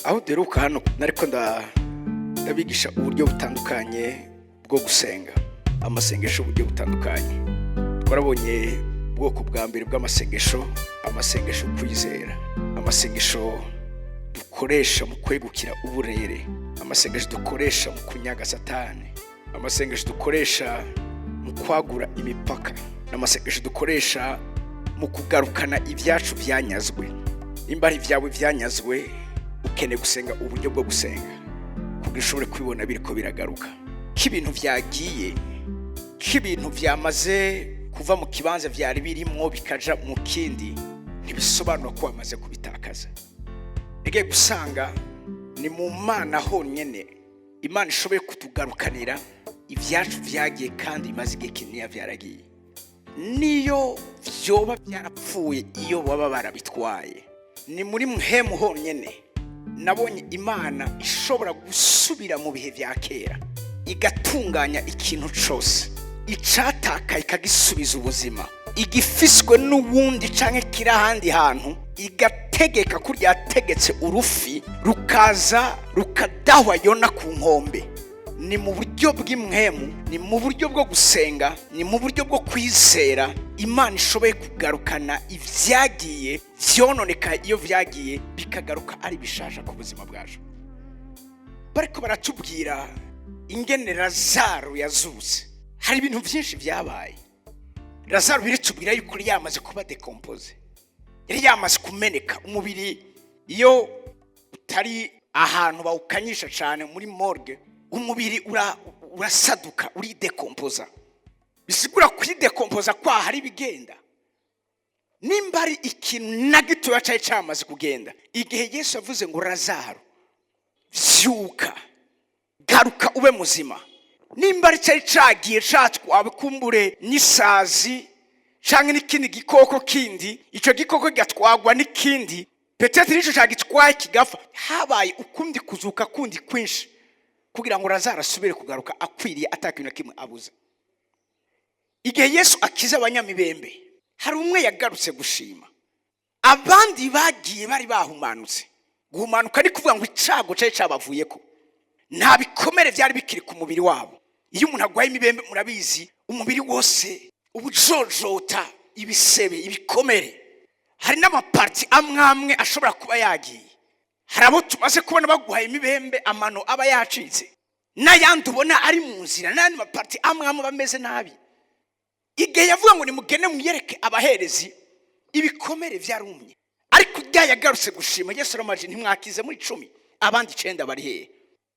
Aho duheruka hano, nariko ndabigisha uburyo butandukanye bwo gusenga, amasengesho uburyo butandukanye. Twarabonye ubwoko bwa mbere bw'amasengesho, amasengesho kwizera, amasengesho dukoresha mu kwegukira uburere, amasengesho dukoresha mu kunyaga Satani, amasengesho dukoresha mu kwagura imipaka, n'amasengesho dukoresha mu kugarukana ibyacu byanyazwe. Nimba ari ibyawe byanyazwe, ukeneye gusenga uburyo bwo gusenga kugira ushobore kubibona biriko biragaruka. Ko ibintu byagiye, ko ibintu byamaze kuva mu kibanza byari birimwo bikaja mu kindi, ntibisobanura ko wamaze kubitakaza. Ngiye gusanga ni mu Mana honyine Imana ishoboye kutugarukanira ibyacu byagiye kandi bimaze igihe kinini byaragiye. Niyo byoba byarapfuye, iyo baba barabitwaye, ni muri mpwemu honyine nabonye Imana ishobora gusubira mu bihe bya kera, igatunganya ikintu cyose icatakaye, ikagisubiza ubuzima, igifiswe n'uwundi canke kiri ahandi hantu, igategeka ko ryategetse urufi rukaza rukadahwa Yona ku nkombe. Ni mu buryo bw'impwemu, ni mu buryo bwo gusenga, ni mu buryo bwo kwizera Imana ishoboye kugarukana ibyagiye byononeka, iyo byagiye bikagaruka ari bishasha ku buzima bwacu. Bariko baratubwira ingene Lazaro yazutse. Hari ibintu byinshi byabaye. Lazaro biritubwira yuko yari yamaze kuba décomposé, yari yamaze kumeneka. Umubiri iyo utari ahantu bawukanyisha cyane muri morgue, umubiri urasaduka, uridekompoza. Bisigura kwidécomposa kwa hari ibigenda. Nimba ari ikintu na gitoya cyari cyamaze kugenda, igihe Yesu yavuze ngo: "Lazaro, vyuka, garuka ube muzima", nimba ari cyari cagiye catwawe kumbure n'isazi canke n'ikindi gikoko kindi, ico gikoko kigatwagwa n'ikindi, peut-être nico cagitwaye kigapfa, habaye ukundi kuzuka kundi kwinshi kugira ngo Lazaro asubire kugaruka akwiriye, atakintu na kimwe abuze. Igihe Yesu akiza abanyamibembe, hari umwe yagarutse gushima, abandi bagiye bari bahumanutse. Guhumanuka ni kuvuga ngo icago cari cabavuyeko, nta bikomere byari bikiri ku mubiri wabo. Iyo umuntu arwaye imibembe, murabizi, umubiri wose ubujojota ibisebe, ibikomere. Hari n'amaparties amwe amwe ashobora kuba yagiye. Hari abo tumaze kubona baguhaye imibembe, amano aba yacitse, n'ayandi ubona ari mu nzira, n'ayandi maparties amwe amwe aba ameze nabi. Igihe yavuga ngo: "Nimugende mwiyereke abaherezi", ibikomere byarumye, ariko urya yagarutse gushima. Yesu aramaje: "Ntimwakize muri 10? Abandi 9 bari hehe?"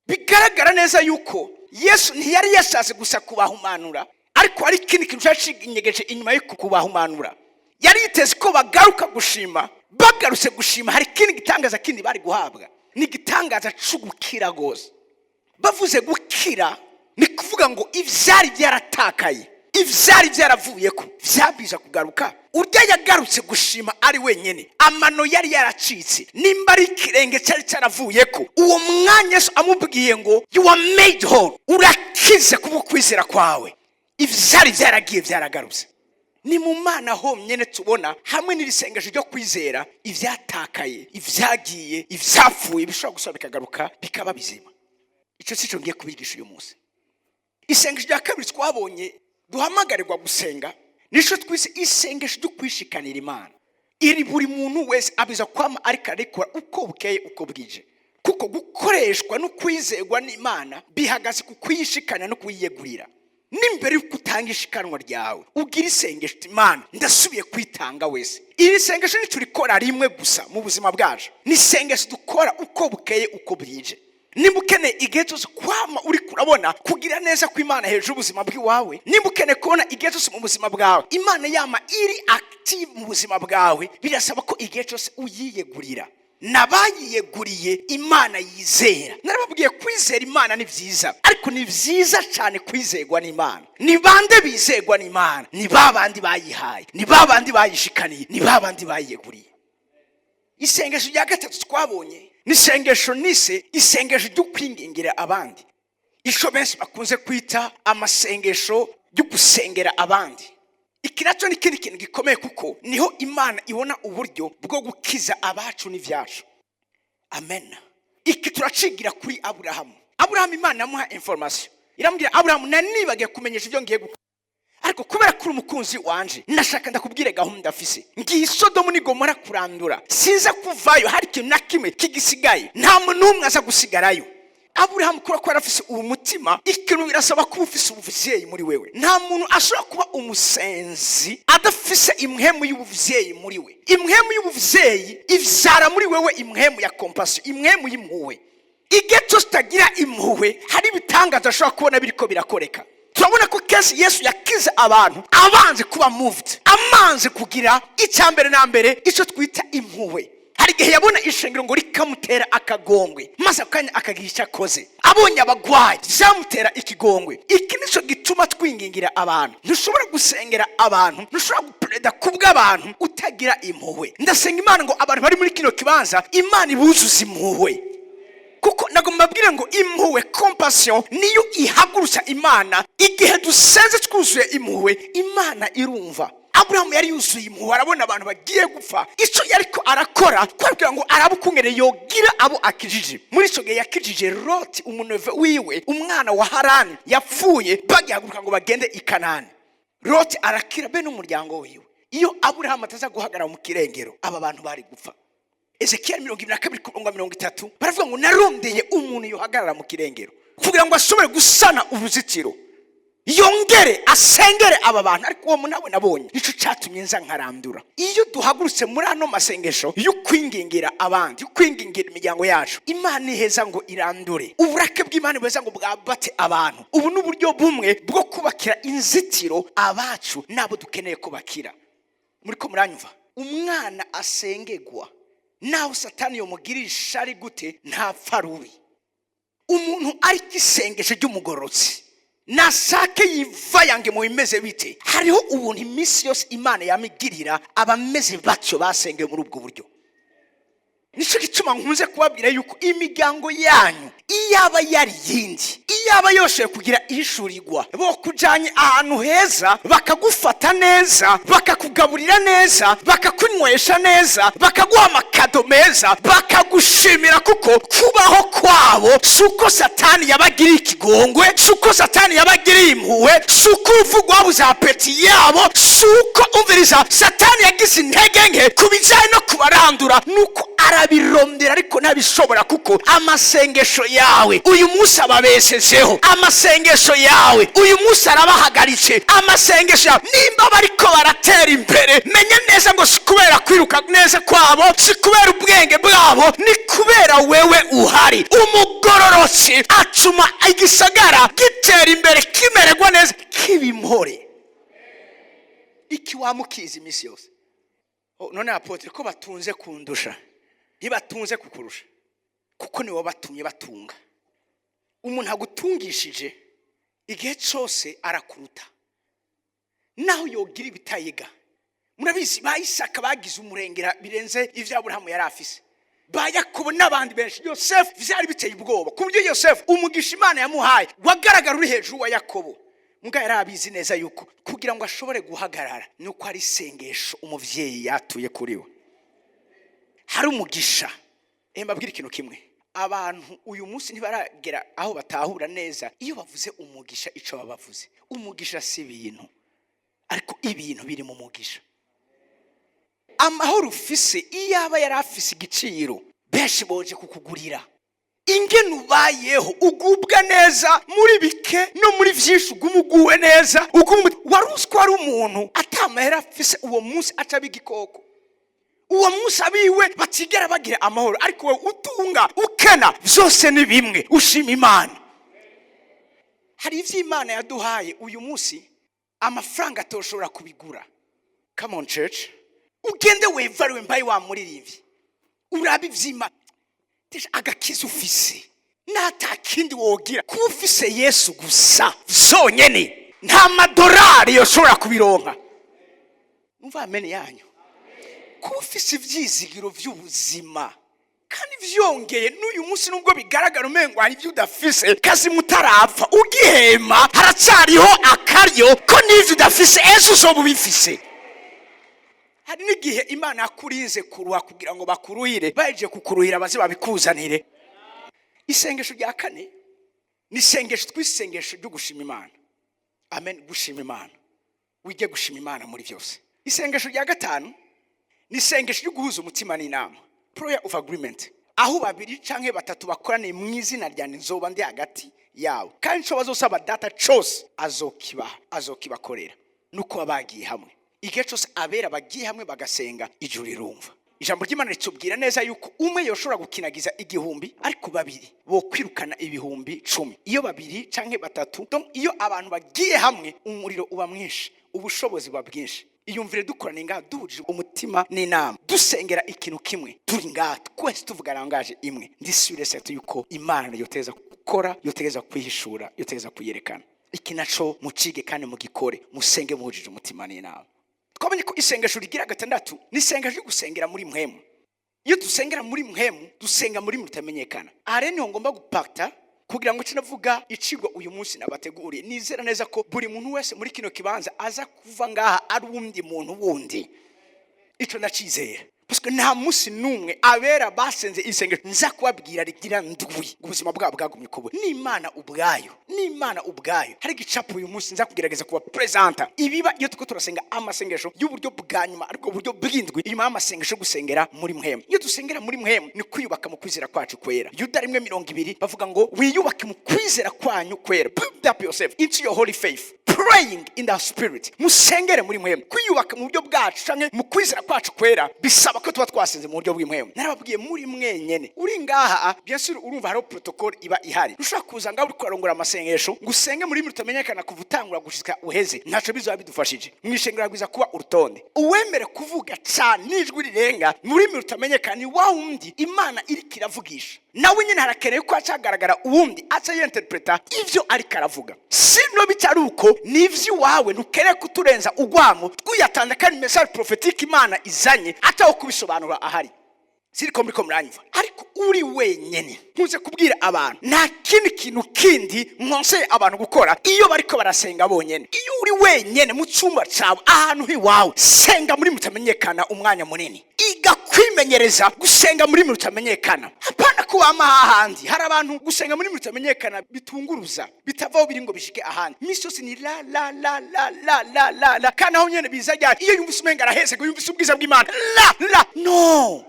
Bigaragara neza yuko Yesu ntiyari yashatse gusa kubahumanura, ariko hari ikindi kintu cyari kinyegeje inyuma yo kubahumanura. Yari yiteze ko bagaruka gushima. Bagarutse gushima, hari ikindi gitangaza kindi bari guhabwa, ni igitangaza cyo gukira rwose. Bavuze gukira, ni kuvuga ngo ibyari byaratakaye, ibyari byaravuye ko byabwiza kugaruka. Urya yagarutse gushima ari wenyine, amano yari yaracitse, nimba ari ikirenge cyari cyaravuye ko, uwo mwanya Yesu amubwiye ngo: "You are made whole, urakize kubwo kwizera kwawe", ibyari byaragiye byaragarutse. Ni mu Mana honyine tubona hamwe n'iri sengesho ryo kwizera ibyatakaye, ibyagiye, ibyapfuye bishobora gusaba bikagaruka bikaba bizima. Icyo si cyo ngiye kubigisha uyu munsi. Isengesho rya kabiri twabonye duhamagarirwa gusenga nico twise isengesho ryo kwishikanira Imana. Iri buri muntu wese abiza kwama ariko arikora uko bukeye uko bwije, kuko gukoreshwa no kwizerwa n'Imana bihagaze ku kuyishikana no kuyiyegurira. N'imbere y'uko utanga ishikanwa ryawe, ugira isengesho uti: "Imana, ndasubiye kwitanga wese." Iri sengesho ntiturikora rimwe gusa mu buzima bwacu, ni isengesho dukora uko bukeye uko bwije. Nimba ukeneye igihe cyose kwama uri kurabona kugira neza kw'Imana hejuru y'ubuzima bw'iwawe, nimba ukeneye kubona igihe cyose mu buzima bwawe Imana yama iri active mu buzima bwawe, birasaba ko igihe cyose uyiyegurira. N'abayiyeguriye Imana yizera. Narababwiye, kwizera Imana ni byiza, ariko ni byiza cyane kwizerwa n'Imana. Ni bande bizerwa n'Imana? Ni ba bandi bayihaye, ni ba bandi bayishikaniye, ni ba bandi bayiyeguriye. Isengesho rya gatatu twabonye ni isengesho nise isengesho ryo kwingingira abandi, icyo benshi bakunze kwita amasengesho yo gusengera abandi. Iki nacyo ni ikindi kintu gikomeye, kuko niho Imana ibona uburyo bwo gukiza abacu n'ibyacu. Amen. Iki turacigira kuri Aburahamu. Aburahamu, Imana yamuha information, iramubwira: "Aburahamu, nanibagiye kumenyesha ibyo ngiye gukora, ariko kubera ko uri umukunzi wanje, ndashaka ndakubwire gahunda afise. Ngiye i Sodomu n'i Gomora kurandura, sinza kuvayo hari ikintu na kimwe kigisigaye, nta muntu n'umwe aza gusigarayo." Aburahamu, kubera ko yari afise uwo mutima, ikintu birasaba kuba ufise ubuvyeyi muri wewe. Nta muntu ashobora kuba umusenzi adafise impwemu y'ubuvyeyi muri we. Impwemu y'ubuvyeyi ivyara muri wewe impwemu ya compassion, impwemu y'impuhwe. Igihe cyose utagira impuhwe, hari ibitangaza ashobora kubona biriko birakoreka. Turabona ko kenshi Yesu yakize abantu abanze kuba moved, amanze kugira icya mbere na mbere icyo twita impuhwe. Hari igihe yabona ishengero ngo rikamutera akagongwe, maze ako kanya akagira icyo akoze. Abonye abagwayi, byamutera ikigongwe. Iki nicyo gituma twingingira abantu. Ntushobora gusengera abantu, ntushobora gupereda kubw'abantu utagira impuhwe. Ndasenga Imana ngo abantu bari muri kino kibanza, Imana ibuzuze impuhwe, kuko nagomba mbabwire ngo impuhwe, compassion, niyo ihagurutsa Imana. Igihe dusenze twuzuye impuhwe, Imana irumva. Aburahamu yari yuzuye impuhwe, arabona abantu bagiye gupfa. Icyo yariko arakora kwabwira ngo arabe ukungene yogira abo akijije. Muri icyo gihe yakijije Loti, umu neveu wiwe, umwana wa Harani yapfuye, bagihaguruka ngo bagende i Kanani. Loti arakira be n'umuryango wiwe. Iyo Aburahamu ataza guhagarara mu kirengero, aba bantu bari gupfa. Ezekiyeli 22 ku murongo wa 30 baravuga ngo: "Narondeye umuntu yohagarara mu kirengero kugira ngo ashobore gusana uruzitiro, yongere asengere aba bantu, ariko uwo muntu nabonye, nicyo cyatumye nza nkarandura." Iyo duhagurutse muri ano masengesho yo kwingingira abandi, yo kwingingira imiryango yacu, Imana iheza ngo irandure. Uburake bw'Imana buheza ngo bwabate abantu. Ubu ni uburyo bumwe bwo kubakira inzitiro abacu n'abo dukeneye kubakira. Muri ko muranyumva? Umwana asengegwa, naho Satani yomugirira ishari gute, ntapfa rubi. Umuntu ariko isengesho ry'umugororotsi, nasake yivayange mu bimeze bite, hariho ubuntu iminsi yose Imana yamigirira abameze batyo basengeye muri ubwo buryo. Nicyo gituma nkunze kubabwira yuko imiryango yanyu, iyaba yari yindi, iyaba yoshoye kugira ishurirwa, bo kujanye ahantu heza, bakagufata neza, bakakugaburira neza, bakakunywesha neza, bakaguha ama cadeaux meza, bakagushimira, kuko kubaho kwabo si uko Satani yabagiriye ikigongwe, si uko Satani yabagiriye impuhwe, si uko urupfu rwabuze appétit yabo, si uko, umviriza, Satani yagize intege nke ku bijyanye no kubarandura, nuko arabirondera ariko ntabishobora, kuko amasengesho yawe uyu munsi ababeshejeho, amasengesho yawe uyu munsi arabahagaritse. Amasengesho yawe, nimba bariko baratera imbere, menya neza ngo si kubera kwiruka neza kwabo, si kubera ubwenge bwabo, ni kubera wewe uhari. Umugororotsi atuma igisagara gitera imbere, kimererwa neza, kiba impore. Iki wamukiza iminsi yose. Oh, none apôtre, ko batunze kundusha? Ntibatunze kukurusha, kuko niwe wabatumye batunga. Umuntu agutungishije igihe cyose arakuruta, naho yogira ibitayiga. Murabizi, ba Isaka bagize umurengera birenze ibyo Aburahamu yari afise, ba Yakobo n'abandi benshi, Yosefu, byari biteye ubwoba, ku buryo Yosefu umugisha Imana yamuhaye wagaragara uri hejuru wa Yakobo. Mbwa yari abizi neza yuko kugira ngo ashobore guhagarara ni uko ari isengesho umubyeyi yatuye kuri we, hari umugisha. Mbabwire ikintu kimwe: abantu uyu munsi ntibaragera aho batahura neza iyo bavuze umugisha icyo baba bavuze. Umugisha si ibintu, ariko ibintu biri mu mugisha. Amahoro ufise, iyaba yari afise igiciro, benshi boje kukugurira. Ingene ubayeho, ugubwa neza muri bike no muri byinshi, uguma uguwe neza, uguma. Wari uzi ko ari umuntu atamahera afise, uwo munsi aca aba igikoko, uwo munsi abiwe batigera bagira amahoro, ariko wowe utunga, ukena, byose ni bimwe, ushima Imana. Hari ibyo Imana yaduhaye uyu munsi amafaranga atoshobora kubigura. Come on, church, ugende wevariwe mbaye wa muririmbyi, urabe iby'Imana. Agakiza ufise, n'ata kindi wogira, kuba ufise Yesu gusa byonyine, nta madorari yoshobora kubironka. Umva amene yanyu. Kuba ufise ibyizigiro by'ubuzima, kandi byongeye n'uyu munsi, nubwo bigaragara umengo hari ibyo udafise, kazi mutarapfa, ugihema, haracyariho akaryo ko n'ibyo udafise ejo uzoba ubifise. Hari n'igihe Imana yakurinze kuruha kugira ngo bakuruhire, bahejeje kukuruhira baze babikuzanire. Isengesho rya kane ni isengesho twisengesho ryo gushima Imana. Amen. Gushima Imana, wige gushima Imana muri byose. Isengesho rya gatanu ni isengesho ryo guhuza umutima n'inama, prayer of agreement, aho babiri canke batatu bakoraniye mu izina ryanjye, nzoba ndi hagati yabo, kandi ico bazosaba Data cose azokibaha, azokibakorera. Nuko baba bagiye hamwe. Igihe cyose abera bagiye hamwe bagasenga, ijuru rirumva. Ijambo ry'Imana ritubwira neza yuko umwe yoshobora gukinagiza 1000, ariko babiri bo kwirukana 10.000. Iyo babiri canke batatu, donc iyo abantu bagiye hamwe, umuriro uba mwinshi, ubushobozi buba bwinshi. Iyumvire dukorana ngaha, duhuje umutima n'inama, dusengera ikintu kimwe, turi ngaha twese tuvuga langage imwe, ndi sûr certain yuko Imana yoteza gukora, yoteza kwihishura, yoteza kuyerekana. Iki naco mucige kandi mugikore, musenge muhujije umutima n'inama. Twabonye ko isengesho rigira gatandatu ni isengesho ryo gusengera muri mpwemu. Iyo dusengera muri mpwemu, dusenga muri rutamenyekana. Aha rero niho ngomba gupakita kugira ngo navuga icigwa uyu munsi nabateguriye. Nizera neza ko buri muntu wese muri kino kibanza aza kuva ngaha ari uwundi muntu wundi. Ico ndacizera, parce que nta munsi n'umwe abera basenze isengesho nza kubabwira rigira ndwi ubuzima bwabo bwagumye uko buri. N'Imana ubwayo, n'Imana ubwayo, hari igicapo uyu munsi nza kugerageza kuba presenta ibiba iyo turiko turasenga amasengesho y'uburyo bwa nyuma, ariko uburyo bw'indwi inyuma y'amasengesho yo gusengera muri mpwemu. Iyo dusengera muri mpwemu ni kwiyubaka mu kwizera kwacu kwera. Yuda 1:20 bavuga ngo wiyubake mu kwizera kwanyu kwera, build up yourself into your holy faith, praying in the spirit. Musengere muri mpwemu. Kwiyubaka mu buryo bwacu canke mu kwizera kwacu kwera bisaba ko tuba twasenze mu buryo bw'impwemu. Narababwiye, muri mwenyene uri ngaha, bien sûr urumva hariho protocole iba ihari. Ushobora kuza ngaho uri kurarongora amasengesho ngo usenge muri rutamenyekana kuva utangura gushika uheze, ntaco bizoba bidufashije. Mwishengero hagwiza kuba urutonde. Uwemere kuvuga cane n'ijwi rirenga mu rurimi rutamenyekana ni wa wundi Imana iriko iravugisha. Nawe nyine harakeneye ko hacagaragara uwundi aca yinterpreta ivyo ariko aravuga. Sino bitari uko, ni iwawe, ntukeneye kuturenza ugwamo twiyatanze, kandi message prophétique Imana izanye atawo kubisobanura ahari. Siriko muriko muranyumva? Ariko uri wenyene, nkunze kubwira abantu, nta kindi kintu kindi mwonseye abantu gukora iyo bariko barasenga bonyene. Iyo uri wenyene mu cyumba cawe, ahantu hiwawe, senga muri mutamenyekana umwanya munini. Iga kwimenyereza gusenga muri mutamenyekana, hapana kuwama hahandi. Hari abantu gusenga muri mutamenyekana bitunguruza, bitavaho biri ngo bishike ahandi. Misi yose ni la la la la la la la la, kandi aho nyene biza ryari? Iyo yumvise umenga araheze, ngo yumvise ubwiza bw'Imana, la la. No,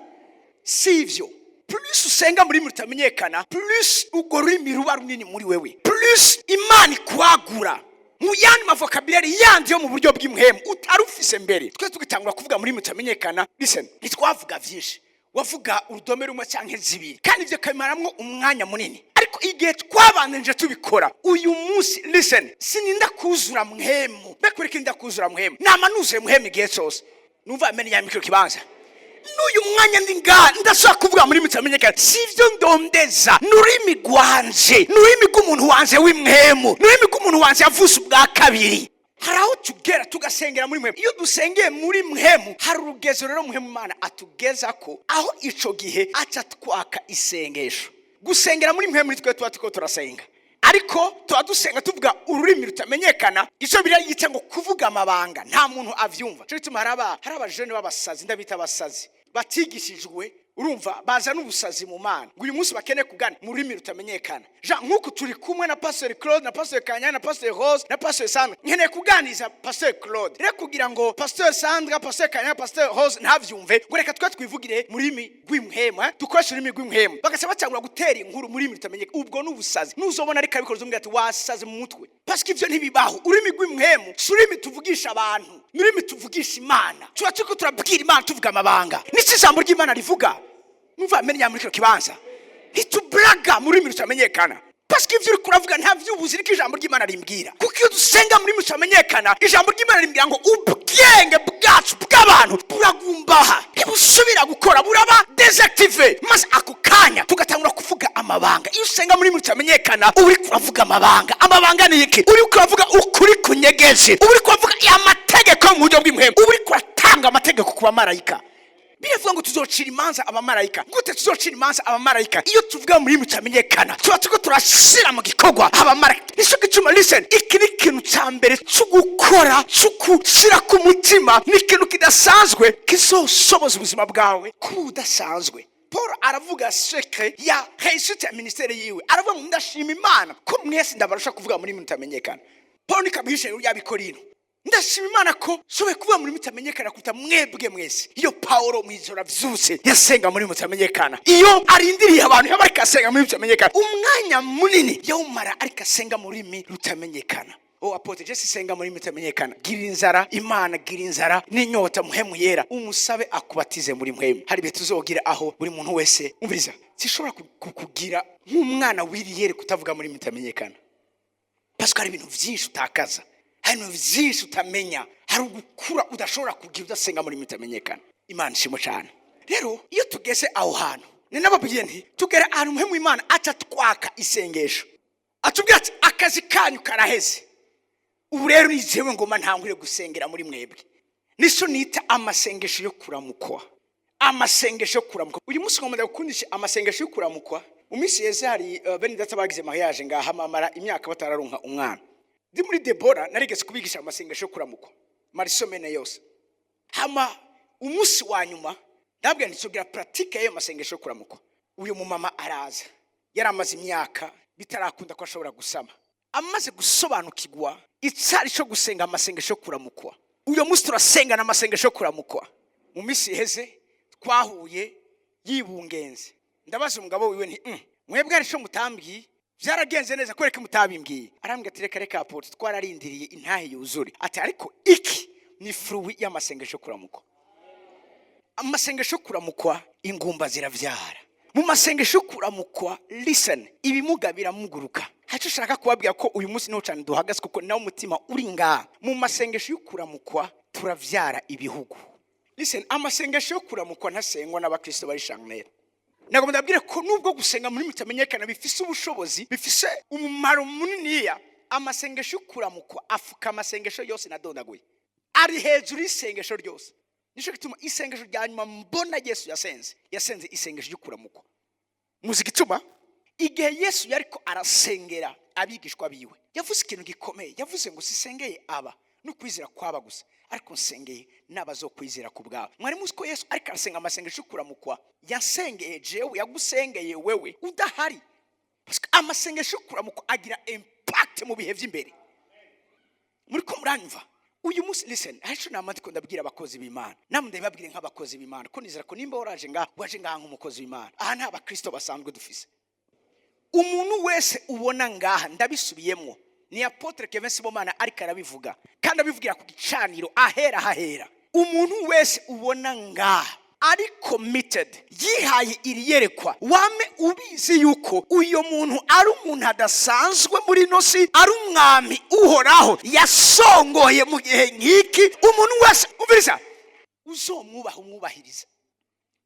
sivyo. Plus usenga muri rutamenyekana, plus urwo rurimi ruba runini muri wewe, plus Imana ikwagura mu yandi ma vocabulaire yandi yo mu buryo bw'impwemu utari ufise mbere. Twe tugitangura kuvuga muri mutamenyekana, listen, ntitwavuga vyinshi, wavuga urudome rumwe canke zibiri, kandi ivyo kabimaramwo umwanya munini. Ariko igihe twabandanije tubikora, uyu munsi, listen, sininda kuzura mpwemu. Mbekwereka inda kuzura mpwemu, nama nuzuye mpwemu igihe cose. Numva amene yamikiro kibanza. N'uyu mwanya ndi ngaha ndashobora kuvuga muri mutamenyekana. Si ibyo ndondeza, ni ururimi rwanje, ni ururimi rw'umuntu wanje w'impwemu, ni ururimi rw'umuntu wanje yavutse ubwa kabiri. Hari aho tugera tugasengera muri mpwemu. Iyo dusengeye muri mpwemu, hari urugezo rero mpwemu Imana atugeza ko aho ico gihe aca twaka isengesho. Gusengera muri mpwemu ni twe tuba turiko turasenga, ariko tuba dusenga tuvuga ururimi rutamenyekana, icyo biriya yita ngo kuvuga amabanga, nta muntu avyumva. Cyo gituma hari abajene b'abasazi, ndabita abasazi batigishijwe, urumva bazana ubusazi mu Mana, ngo uyu munsi bakeneye kugana mu rurimi rutamenyekana. Jean, nk'uku turi kumwe na Pasteur Claude na Pasteur Kanya na Pasteur Rose na Pasteur Sandra, nkeneye kuganiza Pasteur Claude rero kugira ngo Pasteur Sandra, Pasteur Kanya, Pasteur Rose ntavyumve, ngo reka twe twivugire mu rurimi rw'impwemu, eh? Dukoreshe ururimi rw'impwemu, bagaca batangura gutera inkuru mu rurimi rutamenyekana. Ubwo ni ubusazi. Nuzobona ariko abikora, uzumubwira ati wasaze mu mutwe, parce que ivyo ntibibaho. Ururimi rw'impwemu si ururimi tuvugisha abantu, ni ururimi tuvugisha Imana. Tuba turiko turabwira Imana, tuvuga amabanga. Nicyo ijambo ry'Imana rivuga. Numva amenya muri kino kibanza, ntituburaga mu rurimi rutamenyekana, parce que ivyo uriko uravuga nta vyubuzi. Niko ijambo ry'Imana rimbwira, kuko iyo dusenga muri rutamenyekana, ijambo ry'Imana rimbwira ngo ubwenge bwacu bw'abantu buragumbaha, ntibusubira gukora, buraba désactivé, maze ako kanya tugatangura kuvuga amabanga. Iyo usenga muri rutamenyekana, uba uriko uravuga amabanga. Amabanga ni iki? Uriko uravuga ukuri kunyegeje, uba uriko uravuga amategeko yo mu buryo bw'impwemu, uba uriko uratanga amategeko ku bamarayika. Biravuga ngo tuzocira imanza abamarayika. Gute tuzocira imanza abamarayika? Iyo tuvuga muri mutamenyekana, tuba turiko turashira mu gikorwa abamarayika. Nicyo gituma, listen, iki ni ikintu ca mbere co gukora, co gushyira ku mutima. Ni ikintu kidasanzwe kizosoboza ubuzima bwawe kuba udasanzwe. Paul aravuga secret ya réussite ya ministère yiwe. Aravuga ngo: "Ndashima Imana ko mwese ndabarusha kuvuga muri mutamenyekana." Paul nikabihishe y'Abikorino: "Ndashima Imana ko nshoboye kuvuga muri mutamenyekana kuruta mwebwe mwese." Iyo Paulo mw'ijoro avyutse, yasenga muri mutamenyekana. Iyo arindiriye abantu, yaba ariko asenga muri mutamenyekana. Umwanya munini yawumara ariko asenga mu rurimi rutamenyekana. Oh apôtre, je sisenga muri mutamenyekana. Gira inzara Imana, gira inzara n'inyota Muhemu Yera, umusabe akubatize muri Mpwemu. Hari ibihe tuzogira aho buri muntu wese, umviriza, sishobora kukugira nk'umwana w'iriyeri kutavuga muri mutamenyekana, parce que hari ibintu byinshi utakaza, hari ibintu byinshi utamenya, hari ugukura udashobora kugira udasenga muri mutamenyekana. Imana ishimwe cyane. Rero iyo tugeze aho hantu, ni nababwiye nti tugere ahantu Muhemu Imana aca twaka isengesho, atubwira ati: "Akazi kanyu karaheze, ubu rero ni jewe ngoma ntangure gusengera muri mwebwe." Nico nita amasengesho yo kuramukwa, amasengesho yo kuramukwa. Uyu munsi ngomba ndagukundisha amasengesho yo kuramukwa. Mu minsi yeze hari bene data bagize mariage ngaha, mamara imyaka batararonka umwana. Ndi muri Debora, narigeze kubigisha amasengesho yo kuramukwa mara isomene yose. Hama umunsi wa nyuma ndabwira nti tugira pratique y'ayo masengesho yo kuramukwa. Uyu mumama araza, yari amaze imyaka bitarakunda ko ashobora gusama. Amaze gusobanukirwa icari cyo gusenga amasengesho yo kuramukwa, uyu munsi turasenga n'amasengesho yo kuramukwa. Mu minsi iheze twahuye yibungenze. Ndabaza umugabo wiwe nti: Mwebwe hari ico mutambwiye? Byaragenze neza, kubera ko mutabimbwiye?" Arambwira ati: "Reka reka apôtre, twararindiriye intahe yuzure." Ati: "Ariko iki ni fruit y'amasengesho yo kuramukwa." Amasengesho yo kuramukwa, ingumba ziravyara. Mu masengesho yo kuramukwa, listen, ibimuga biramuguruka. Haco ushaka kubabwira ko uyu munsi niho cyane duhagaze, kuko nawe umutima uri ngaha. Mu masengesho yo kuramukwa turavyara ibihugu. Listen, amasengesho yo kuramukwa ntasengwa n'abakristo bari charnel. Ntabwo ndabwire ko nubwo gusenga muri mutamenyekana bifise ubushobozi, bifise umumaro muniniya, amasengesho yo kuramukwa afuka amasengesho yose nadondaguye, ari hejuru y'isengesho ryose. Nicyo gituma isengesho rya nyuma mbona Yesu yasenze, yasenze isengesho ryo kuramukwa. Muzi igituma? Igihe Yesu yariko arasengera abigishwa biwe, yavuze ikintu gikomeye. Yavuze ngo: "Sisengeye aba no kwizera kwaba gusa, ariko nsengeye n'abazokwizera ku bwabo." Mwari muzi ko Yesu ariko arasenga amasengesho yo kuramukwa, yasengeye jewe, yagusengeye wewe udahari? Parce que amasengesho yo kuramukwa agira impact mu bihe by'imbere. Muri ko muranyumva uyu munsi? Listen, hari ico nama ndiko ndabwira abakozi b'Imana, namwe ndabibabwire nk'abakozi b'Imana, ko nizera ko nimba waraje ngaha, waje ngaha nk'umukozi w'Imana. Aha nta bakristo basanzwe dufise. Umuntu wese ubona ngaha, ndabisubiyemo, ni apôtre Kevin Sibomana ariko arabivuga, kandi abivugira ku gicaniro ahera hahera. Umuntu wese ubona ngaha ari committed, yihaye iri yerekwa, wame ubizi yuko uyo muntu ari umuntu adasanzwe muri ino si, ari umwami Uhoraho yasongoye mu gihe nk'iki. Umuntu wese, umviriza, uzomwubaha, umwubahiriza,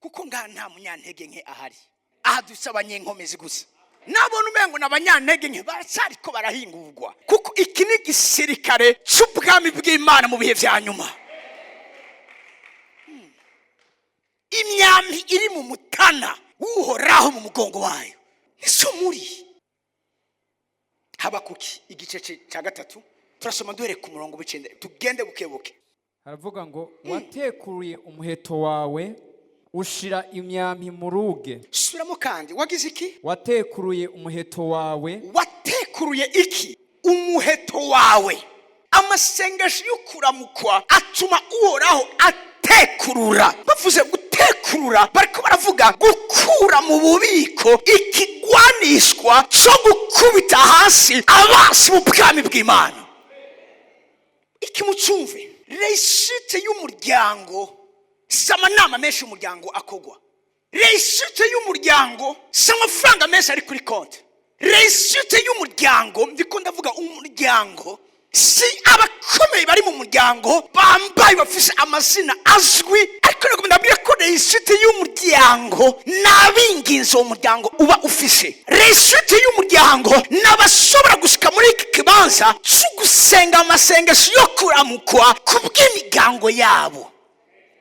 kuko ngaha nta munyantege nke ahari. Aha dufite abanyenkomezi gusa. Nabona umengo ni abanyantege nke, baracyariko barahingurwa, kuko iki ni igisirikare cy'ubwami bw'Imana mu bihe vya nyuma. Imyambi iri mu mutana w'Uhoraho mu mugongo wayo, nico muri. Habakuki igice cya gatatu, turasoma duhereye ku murongo w'icenda, tugende buke buke. Haravuga ngo: "Watekuriye umuheto wawe, ushira imyambi mu ruge." Subiramo kandi. Wagize iki? Watekuruye umuheto wawe. Watekuruye iki? Umuheto wawe. Amasengesho y'ukuramukwa atuma Uhoraho atekurura. Bavuze gutekurura, bariko baravuga gukura mu bubiko ikigwanishwa cyo gukubita hasi abansi mu bwami bw'Imana. Iki mucumve: réussite y'umuryango si amanama menshi y'umuryango akogwa. Réussite y'umuryango si amafaranga menshi ari kuri konti. Réussite y'umuryango, ndiko ndavuga umuryango, si abakomeye bari mu muryango bambaye, bafise amazina azwi, ariko ntabwo ndabwira ko réussite y'umuryango ni ab'ingenzi uwo muryango uba ufise. Réussite y'umuryango ni abashobora gushika muri iki kibanza cyo gusenga amasengesho yo kuramukwa ku bw'imiryango yabo,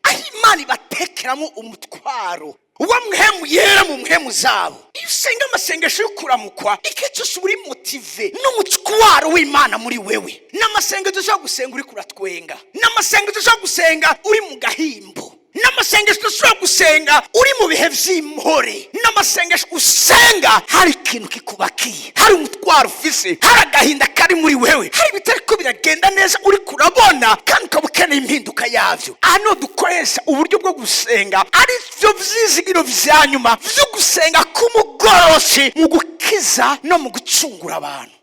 aho Imana ibatekeramo umutwaro wa Mpwemu Yera mu mpwemu zabo. Iyo usenga amasengesho yo kuramukwa, igihe cyose uba uri motivé n'umutwaro w'Imana muri wewe. N'amasengesho ushobora gusenga uri kuratwenga, n'amasengesho ushobora gusenga uri mu gahimbo. N'amasengesho udashobora gusenga uri mu bihe vy'impore, n'amasengesho usenga hari ikintu kikubakiye, hari umutwaro ufise, hari agahinda kari muri wewe, hari ibitariko biragenda neza uri kurabona, kandi ukaba ukeneye impinduka yavyo. Aha niho dukoresha uburyo bwo gusenga, ari byo vyizigiro vya nyuma vyo gusenga k'umugorosi mu gukiza no mu gucungura abantu.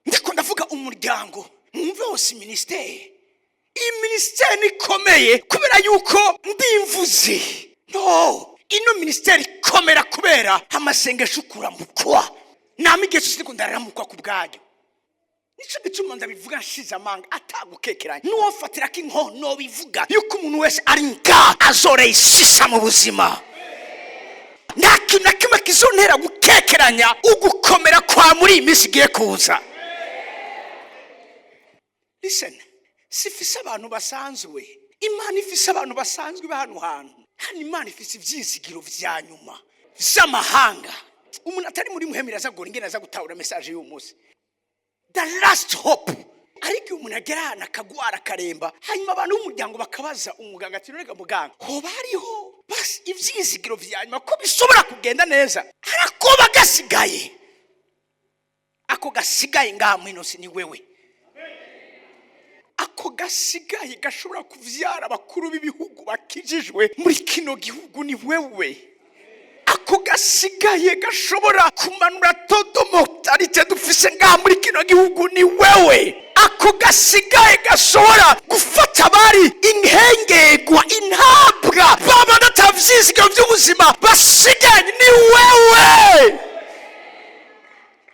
Ndiko ndavuga umuryango, mwumve wose minisiteri. Iyi minisiteri ikomeye kubera yuko ndimvuze no ino minisiteri ikomera kubera amasengesho ukuramukwa. Nama igihe cyose ndiko ndaramukwa ku bwanyu. Nico gituma ndabivuga nshize amanga, atagukekeranya. N'uwofatira ko inkono bivuga yuko umuntu wese ari nga azoreyisisa mu buzima. Nta kintu na kimwe kizontera gukekeranya ugukomera kwa muri iyi minsi igiye kuza. Listen, sifise abantu basanzwe. Imana ifise abantu basanzwe ba hano hantu hano. Imana ifise ivyizigiro vya nyuma vy'amahanga. Umuntu atari muri muhemera aza gora ingene aza gutahura message y'uyu munsi, the last hope. Ariko iyo umuntu agera ahantu akagwara, akaremba, hanyuma abantu b'umuryango bakabaza umuganga ati: "Rega muganga, hoba hariho basi ivyizigiro vya nyuma ko bishobora kugenda neza?" Harakoba gasigaye, ako gasigaye ngaha mwino si ni wewe. Ako gasigaye gashobora kuvyara abakuru b'ibihugu bakijijwe muri kino gihugu ni wewe. Ako gasigaye gashobora kumanura taux de mortalité dufise ngaha muri kino gihugu ni wewe. Ako gasigaye gashobora gufata abari inkengegwa, intabwa, baba batavyizigiro by'ubuzima basigaye ni wewe.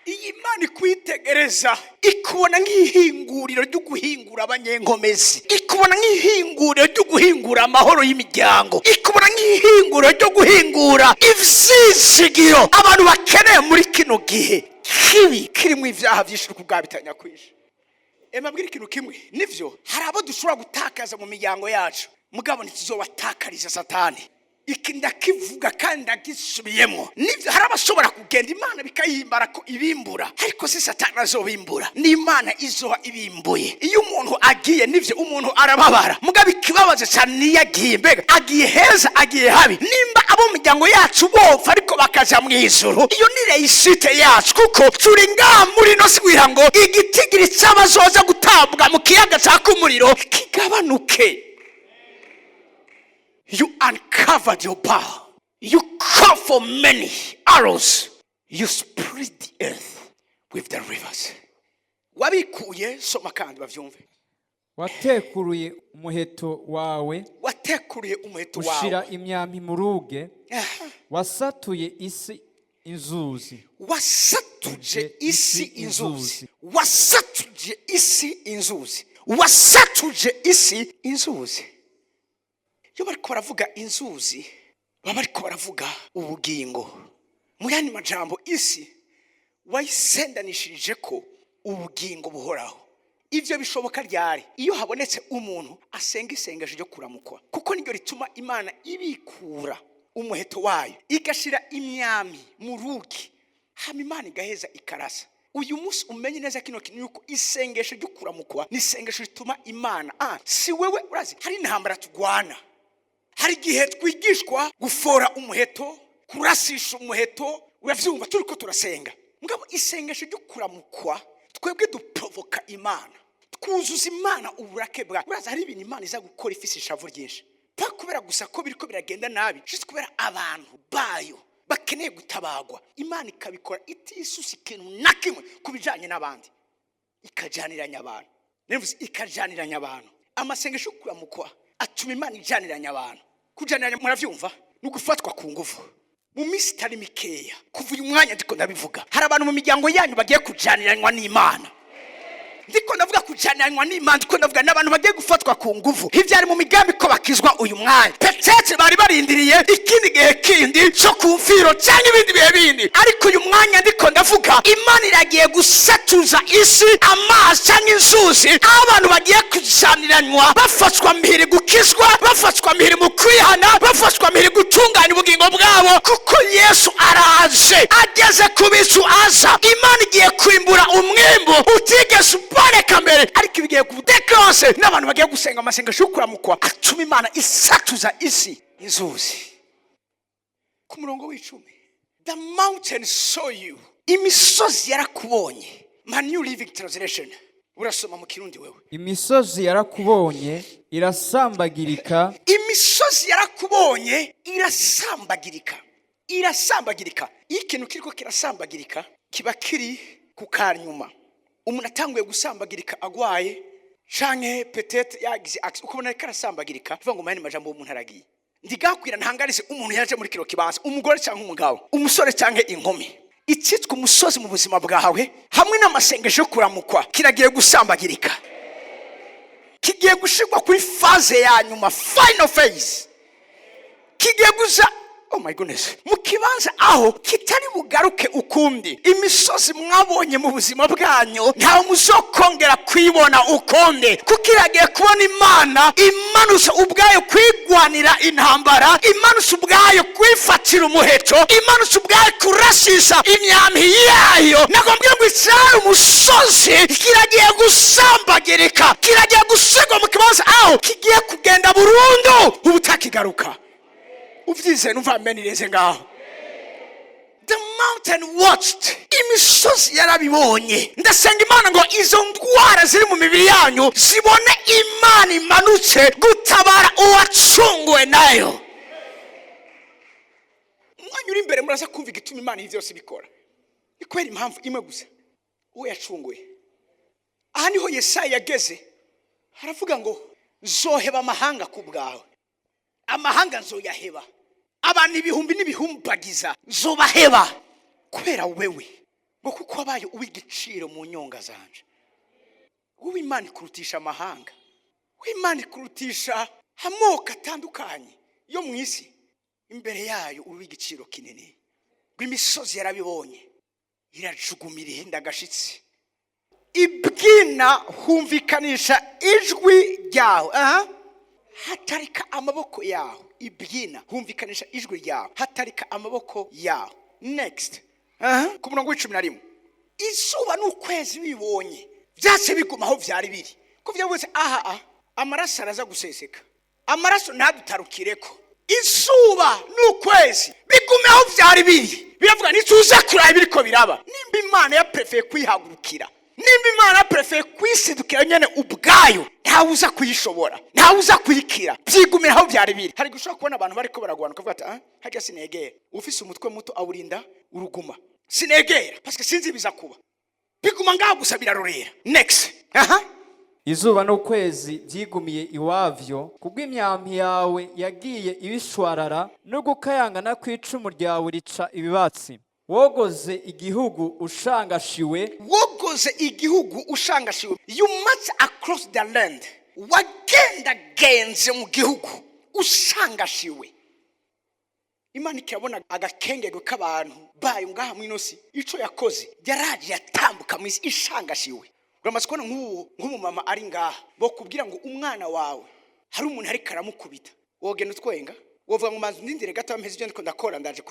Iyi Imana ikwitegereza ikubona nk'ihinguriro ryo guhingura abanyenkomezi, ikubona nk'ihinguriro ryo guhingura amahoro y'imiryango, ikubona nk'ihinguriro ryo guhingura ivyizigiro abantu bakeneye muri kino gihe kibi kirimo ibyaha byinshi kubwabitanya kwisha. Emabwira ikintu kimwe: nivyo, hari abo dushobora gutakaza mu miryango yacu, mugabo ntituzobatakariza Satani. Iki ndakivuga kandi ndagisubiyemo. Nivyo, hari abashobora kugenda, Imana bikayihimbara ko ibimbura, ariko si Satani azobimbura, ni Imana izoba ibimbuye. Iyo umuntu agiye, nivyo, umuntu arababara, mugabo ikibabaza cyane niyo agiye, mbega agiye heza, agiye habi? Nimba abo mu miryango yacu bopfa ariko bakaja mu ijuru, iyo ni réussite yacu, kuko turi ngaha muri ino si kugira ngo igitigiri cy'abazoza gutabwa mu kiyaga caka umuriro kigabanuke. You uncovered your bow. You call for many arrows. You split the earth with the rivers. Wabikuye, soma kandi bavyumve. Watekuruye umuheto wawe, Watekuriye umuheto ushira wawe, imyambi mu ruge, wasatuye isi inzuzi. Wasatuje isi inzuzi, wasatuje isi inzuzi, wasatuje isi inzuzi. Iyo bariko baravuga inzuzi, baba bariko baravuga ubugingo. Mu yandi majambo, isi wayisendanishirije ko ubugingo buhoraho. Ibyo bishoboka ryari? Iyo habonetse umuntu asenga isengesho ryo kuramukwa, kuko niryo rituma Imana ibikura umuheto wayo, igashira imyami mu rugi, hama Imana igaheza ikarasa. Uyu munsi umenye neza kino kintu, yuko isengesho ryo kuramukwa ni isengesho rituma Imana, si wewe. Urazi, hari intambara tugwana. Hari igihe twigishwa gufora umuheto, kurasisha umuheto, uravyumva, turiko turasenga. Mugabo isengesho ryo kuramukwa, twebwe duprovoka Imana, twuzuza Imana uburake bwa. Uraza, hari ibintu Imana iza gukora ifise ishavu ryinshi, pa kubera gusa ko biriko biragenda nabi, juste kubera abantu bayo bakeneye gutabagwa. Imana ikabikora itisusa ikintu na kimwe ku bijanye n'abandi, ikajaniranya abantu. Nivuze ikajaniranya abantu. Amasengesho yo kuramukwa atuma Imana ijaniranya abantu. Kujaniranya, muravyumva, ni ugufatwa ku nguvu. Mu minsi itari mikeya kuva uyu mwanya ndiko ndabivuga, hari abantu mu miryango yanyu bagiye kujaniranywa n'Imana. Ndiko ndavuga kujaniranywa n'Imana, ndiko ndavuga n'abantu bagiye gufatwa ku nguvu. Ivyari mu migambi ko bakizwa uyu mwanya, peut-être bari barindiriye ikindi gihe kindi cyo ku mfiro cyangwa ibindi bihe bindi, ariko uyu mwanya ndiko ndavuga, Imana iragiye gusatuza isi amazi cyangwa inzuzi, aho abantu bagiye kujaniranywa, bafatwa mpiri gukizwa, bafatwa mpiri mu kwihana, bafatwa mpiri gutunganya ubugingo. ubugingo bwabo, kuko Yesu araje, ageze ku bicu aza. Imana igiye kwimbura umwimbu utigeze uboneka mbere, ariko ibigiye kudekanse n'abantu bagiye gusenga amasengesho yo kuramukwa atuma Imana isatuza isi inzuzi. Ku murongo w'10, "The mountain saw you", imisozi yarakubonye. Ma New Living Translation, urasoma mu Kirundi wewe. Imisozi yarakubonye, irasambagirika. Imisozi yarakubonye, irasambagirika, irasambagirika. Iyo ikintu kiriko kirasambagirika, kiba kiri ku kanyuma. Umuntu atanguye gusambagirika agwaye canke peut-être yagize accident, ukabona ariko arasambagirika, bivuga ngo mayani majambo, umuntu aragiye. Ndigakwira ntangarize umuntu yaje muri kino kibanza, umugore cyangwa umugabo, umusore cyangwa inkumi: icyitwa umusozi mu buzima bwawe, hamwe n'amasengesho yo kuramukwa, kiragiye gusambagirika, kigiye gushirwa kuri phase ya nyuma, final phase. Kigiye guza, oh my goodness, mu kibanza aho kitari bugaruke ukundi. Imisozi mwabonye mu buzima bwanyu, ntawe muzokongera kuyibona ukundi, kuko iragiye kubona Imana imanutse ubwayo kwigwanira intambara, imanutse ubwayo kwifatira umuheto, imanutse ubwayo kurashisha imyambi yayo. Nagombye ngo icyari umusozi kiragiye gusambagirika, kiragiye gusigwa mu kibanza aho kigiye kugenda burundu, ubutakigaruka. Ubyizeye, numva amenireze ngaho. The mountain watched, imisozi yarabibonye. Ndasenga Imana ngo izo ndwara ziri mu mibiri yanyu zibone Imana imanutse gutabara uwacunguwe nayo. Umwanya uri imbere muraza kumva igituma Imana ibi byose ibikora. Ni kubera impamvu imwe gusa: uwo yacunguye. Aha niho Yesaya yageze haravuga ngo: "Nzoheba amahanga ku bwawe, amahanga nzoyaheba, abantu ibihumbi n'ibihumbagiza nzobaheba kubera wewe", ngo kuko wabaye uw'igiciro mu nyonga zanje. Wowe Imana ikurutisha amahanga, wowe Imana ikurutisha amoko atandukanye yo mu isi. Imbere yayo uri uw'igiciro kinini. Ngo imisozi yarabibonye, irajugumira, ihinda agashitsi, ibwina humvikanisha ijwi ryawe. Aha hatarika amaboko yawe, ibyina humvikanisha ijwi ryawe, hatarika amaboko yawe. Next. Aha, ku murongo w'11: izuba n'ukwezi bibonye, byatse biguma aho byari biri, ko byavutse aha amaraso araza guseseka, amaraso ntadutarukireko. Izuba n'ukwezi bigume aho byari biri, biravuga ntituze kuraba ibiriko biraba. Nimba Imana yaprefeye kwihagurukira, nimba Imana yaprefeye kwisidukira nyene ubwayo, ntawe uza kuyishobora, ntawe uza kuyikira. Byigumira aho byari biri. Hari gushobora kubona abantu bariko baragwana, ukavuga ati: "Ah, harya sinegera." Ufise umutwe muto awurinda uruguma. Sinegera parce que sinzi ibiza kuba. Biguma ngaho gusa, birarorera. Next. Aha. Izuba n'ukwezi byigumiye iwavyo kubw'imyambi yawe yagiye ibishwarara, no gukayangana kw'icumu ryawe rica ibibatsi. Wogoze igihugu ushangashiwe. Wogoze igihugu ushangashiwe, you march across the land, wagendagenze mu gihugu ushangashiwe. Imana ikabona agakengego k'abantu bayo ngaha mu ino si, ico yakoze, yaraje yatambuka mu isi ishangashiwe. Uramaze kubona nk'ubu nk'umumama ari ngaha, bokubwira ngo umwana wawe hari umuntu ariko aramukubita, wogenda utwenga? Wovuga ngo: "Manzi ndindire gato mpeze ibyo ndiko ndakora, ndaje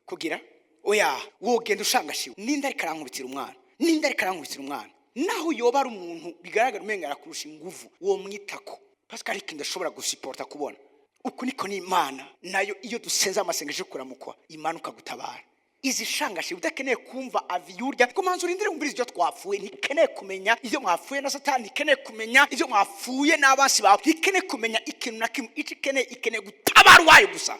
kugira"? Oya, wogenda ushangashiwe. Ninde ariko arankubitira umwana? Ninde ariko arankubitira umwana? Naho yoba ari umuntu bigaragara umenga arakurusha inguvu, womwitako parce que hari ikintu ashobora gusiporta kubona. Uku niko n'Imana nayo, iyo dusenze amasengesho yo kuramukwa, imanuka gutabara izi shangashi. Udakeneye kumva aviyurya ngo manza urindire wumvirize ibyo twapfuye. Ntikeneye kumenya ibyo mwapfuye na Satani, ntikeneye kumenya ibyo mwapfuye n'abansi bawe, ntikeneye kumenya ikintu na kimwe. Icyo ikeneye, ikeneye gutabara uwayo gusa.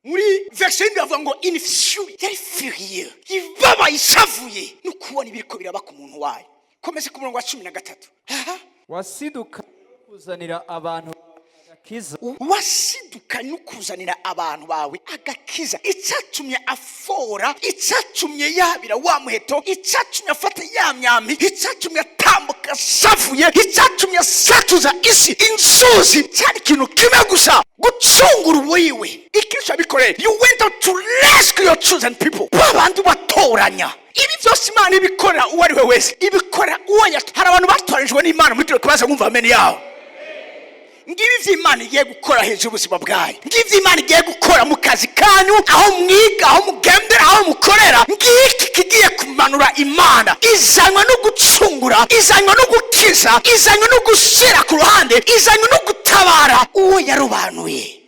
Muri version yindi bavuga ngo in fury, yari furieux, ibabaye, ishavuye no kubona ibiriko biraba ku muntu wayo. Komeze ku murongo wa 13. Aha. Wasiduka kuzanira abantu agakiza. Wasidukanye ukuzanira abantu bawe agakiza. Icyatumye afora, icyatumye yabira wa muheto, icyatumye afata ya myambi, icyatumye atambuka ashavuye, icyatumye asatuza isi inzuzi, cyari ikintu kimwe gusa: gucungura uwiwe. Ikintu yabikoreye, you went out to rescue your chosen people, babandi watoranya. Ibi byose Imana ibikorera uwo ari we wese, ibikorera uwo hari abantu batoranijwe n'Imana muri kino kibazo. Mwumva ameni yawo. Ngibi ivy'Imana igiye gukora hejuru y'ubuzima bwayo, ngibi ivy'Imana igiye gukora mu kazi kanyu, aho mwiga, aho mugendera, aho mukorera. Ngiki kigiye kumanura. Imana izanywe no gucungura, izanywe no gukiza, izanywe no gushyira ku ruhande, izanywe no gutabara uwo yarobanuye.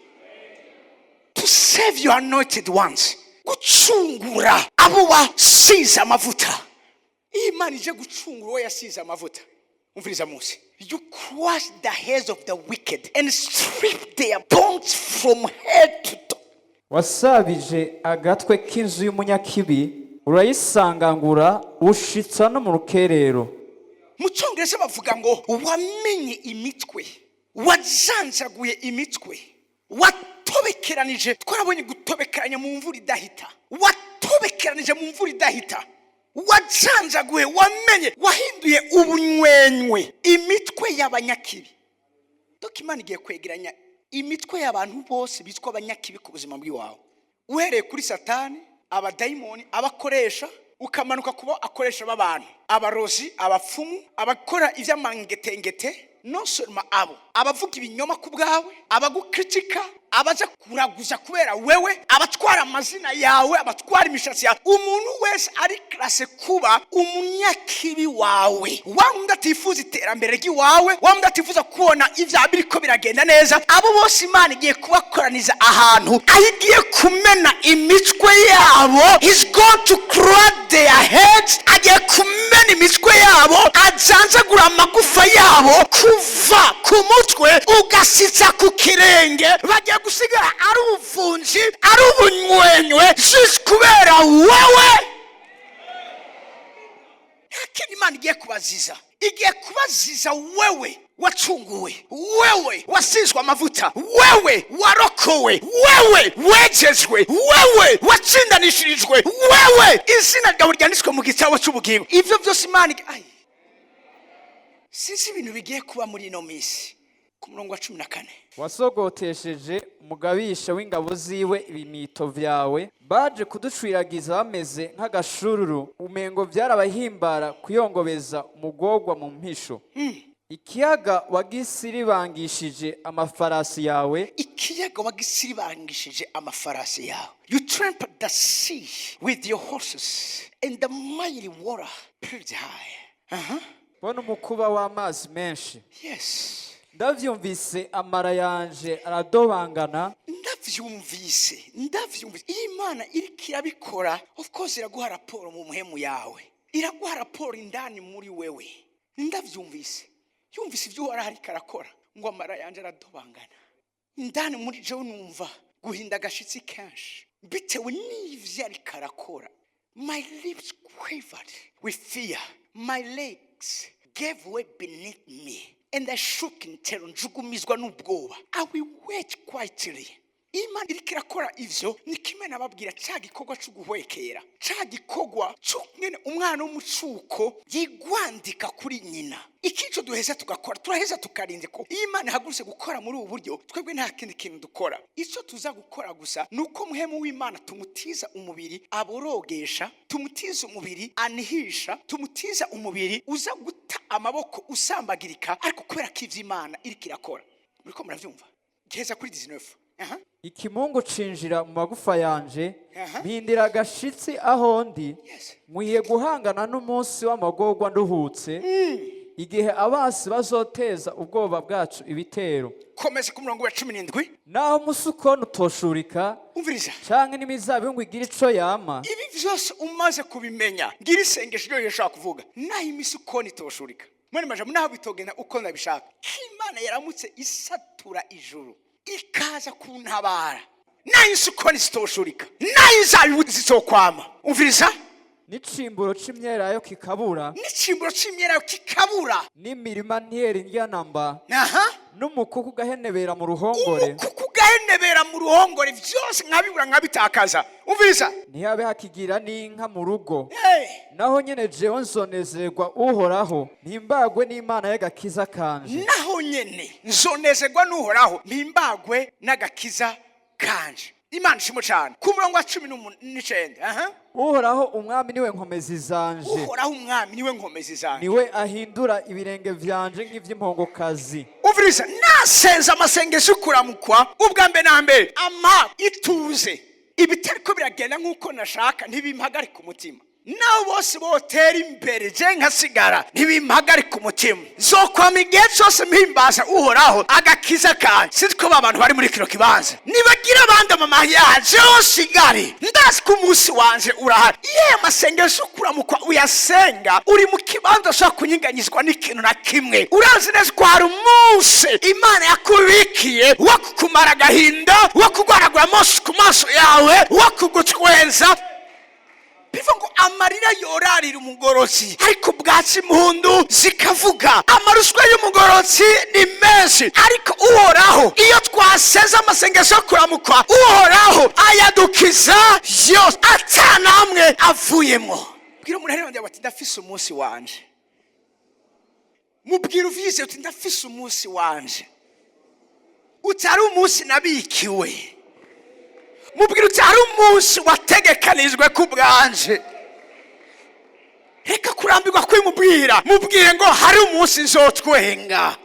To save your anointed ones, gucungura abo wasize amavuta. Iyo Imana ije gucungura uwo yasize amavuta, umviriza munsi: "You crush the heads of the wicked and strip their bones from head to toe." Wasabije agatwe k'inzu y'umunyakibi, urayisangangura ushitsa no mu rukerero. Mu Cyongereza bavuga ngo wamenye imitwe, wazanzaguye imitwe, watobekeranije. Twarabonye gutobekeranya mu mvura idahita. Watobekeranije mu mvura idahita, wazanzaguye, wamenye, wahinduye ubunywenywe imitwe y'abanyakibi. Dore Imana igiye kwegeranya imitwe y'abantu bose bitwa abanyakibi ku buzima bw'iwawe, uhereye kuri Satani, abadayimoni abakoresha, ukamanuka kubo akoresha b'abantu, abarozi, abapfumu, abakora iby'amangetengete. Non seulement abo, abavuga ibinyoma ku bwawe, abagukritika, abaza kuraguza kubera wewe, abatwara amazina yawe, abatwara imishatsi yawe, umuntu wese ari classé kuba umunyakibi wawe, wa wundi atifuza iterambere ry'iwawe, wa wundi atifuza kubona ibyaha biriko biragenda neza, abo bose Imana igiye kubakoraniza ahantu aho igiye kumena imitwe yabo. Is going to crush their heads. Agiye kumena imitwe yabo, azanzagura amagufa yabo kuva ku mutwe ugasitsa ku kirenge. Bagiye gusigara ari ubuvunji, ari ubunywenywe, just kubera wowe. Nta kindi Imana igiye kubaziza, igiye kubaziza wewe wacunguwe, wewe wasizwe amavuta, wewe warokowe, wewe wejejwe, wewe watsindanishirijwe, wewe izina ryawe ryanditswe mu gitabo cy'ubugingo. Ibyo byose Imana ai, sinzi ibintu bigiye kuba muri ino minsi. Ku murongo wa 14. Wasogotesheje umugabisha w'ingabo ziwe ibimito vyawe. Baje kuducwiragiza bameze nk'agashururu, umengo vyarabahimbara kuyongobeza umugorwa mu mpisho. Ikiyaga wagisiribangishije amafarasi yawe. Ikiyaga wagisiribangishije amafarasi yawe. You trampled the sea with your horses, and the mighty water piled high. Aha. Bona umukuba w'amazi menshi. Ndavyumvise, amara yanje aradobangana. Ndavyumvise, ndavyumvise. Iyo Imana iriko irabikora, of course iraguha raporo mu muhemu yawe, iraguha raporo indani muri wewe. Ndavyumvise, yumvise ibyo Uhoraho ariko arakora, ngo amara yanje aradobangana. Indani muri jewe numva guhinda agashitsi kenshi bitewe n'ivyo ariko arakora. My lips quivered with fear, my legs gave way beneath me and I shook in terror. Njugumizwa n'ubwoba. I will wait quietly. Imana iriko irakora ivyo, ni kimwe nababwira ca gikorwa co guhwekera, ca gikorwa c'ingene umwana w'umucuko yigwandika kuri nyina. Ikico duheza tugakora, turaheza tukarinze ko iyo Imana ihagurutse gukora muri ubu buryo, twebwe nta kindi kintu dukora. Icyo tuza gukora gusa ni uko muhemu w'Imana tumutiza umubiri aborogesha, tumutiza umubiri anihisha, tumutiza umubiri uza guta amaboko usambagirika, ariko kubera ko ivyo Imana iriko irakora. Muriko muravyumva? Geza kuri 19. Aha. Ikimungu cinjira mu magufa yanje, mpindira agashitsi aho ndi. Nkwiye guhangana n'umunsi w'amagorwa nduhutse, igihe abasi bazoteza ubwoba bwacu ibitero. Komeza ku murongo wa 17. Naho umusukoni utoshurika, Umviriza. canke n'imizabibu ngo igire ico yama. Ibi byose umaze kubimenya, ngira isengesho ryo rishobora kuvuga: naho imisukoni itoshurika, mwene majambo, naho bitogenda uko nabishaka, ko Imana yaramutse isatura ijuru ikaza kuntabara, naho isukoni zitoshurika, naho inzabibu zitokwama, umviriza, n'icimburo c'imyelayo kikabura, n'icimburo c'imyelayo kikabura, n'imirima ntiyera indyanamba, n'umukuku ugahenebera mu ruhongore, umukuku ugahenebera mu ruhongore, byose nkabibura, nkabitakaza, umviriza, ntihabe hakigira n'inka mu rugo, Hey! naho nyene jewe nzonezerwa Uhoraho, mpimbagwe n'Imana y'agakiza kanje. Naho nyene nzonezerwa n'Uhoraho, mpimbagwe n'agakiza kanje. Imana ishimwe cyane. Ku murongo wa 19, aha. Uhoraho Umwami niwe nkomezi zanje. Uhoraho Umwami niwe nkomezi zanjye. Niwe ahindura ibirenge vyanje nk'ivy'impongokazi. Umviriza, nasenze amasengesho yo kuramukwa, ubwa mbere na mbere ama ituze. Ibitariko biragenda nk'uko nashaka ntibimpagarika umutima. Nawe bose botera imbere, je nkasigara, ntibimpagarika umutima. Zokwama igihe cyose mpimbaza Uhoraho agakiza kanje. Sinzi ko ba bantu bari muri kino kibanza nibagira abandi amamahiyaje nsigare, ndazi ko umunsi wanje urahari. Iyo aya masengesho yo kuramukwa uyasenga uri mu kibanza ushobora kunyiganyizwa n'ikintu na kimwe, urazi neza ko hari umunsi Imana yakubikiye wo kukumara agahinda, wo kurwaragura amaso ku maso yawe, wo kugutwenza. Bivuga ngo amarira yorarira umugorotsi, ariko ubwatsi impundu zikavuga. Amaruswa y'umugorotsi ni menshi, ariko Uhoraho, iyo twaseze amasengesho yo kuramukwa, Uhoraho ayadukiza yose atanamwe avuyemo. Bwira umuntu ari ati: "Ndafise umunsi wanje." Mubwira uvyizeye uti: "Ndafise umunsi wanje utari umunsi nabikiwe." Mubwira uti: "Hari umunsi wategekanijwe ku bwanje." Reka kurambirwa kwimubwira. Mubwire ngo: "Hari umunsi nzotwenga,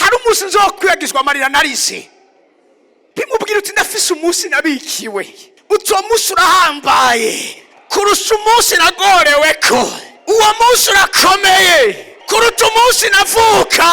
hari umunsi nzokwiyagizwa amarira narize." Bimubwira uti: "Ndafise umunsi nabikiwe." Uti: "Uwo munsi urahambaye kurusha umunsi nagorewe ko. Uwo munsi urakomeye kuruta umunsi navuka."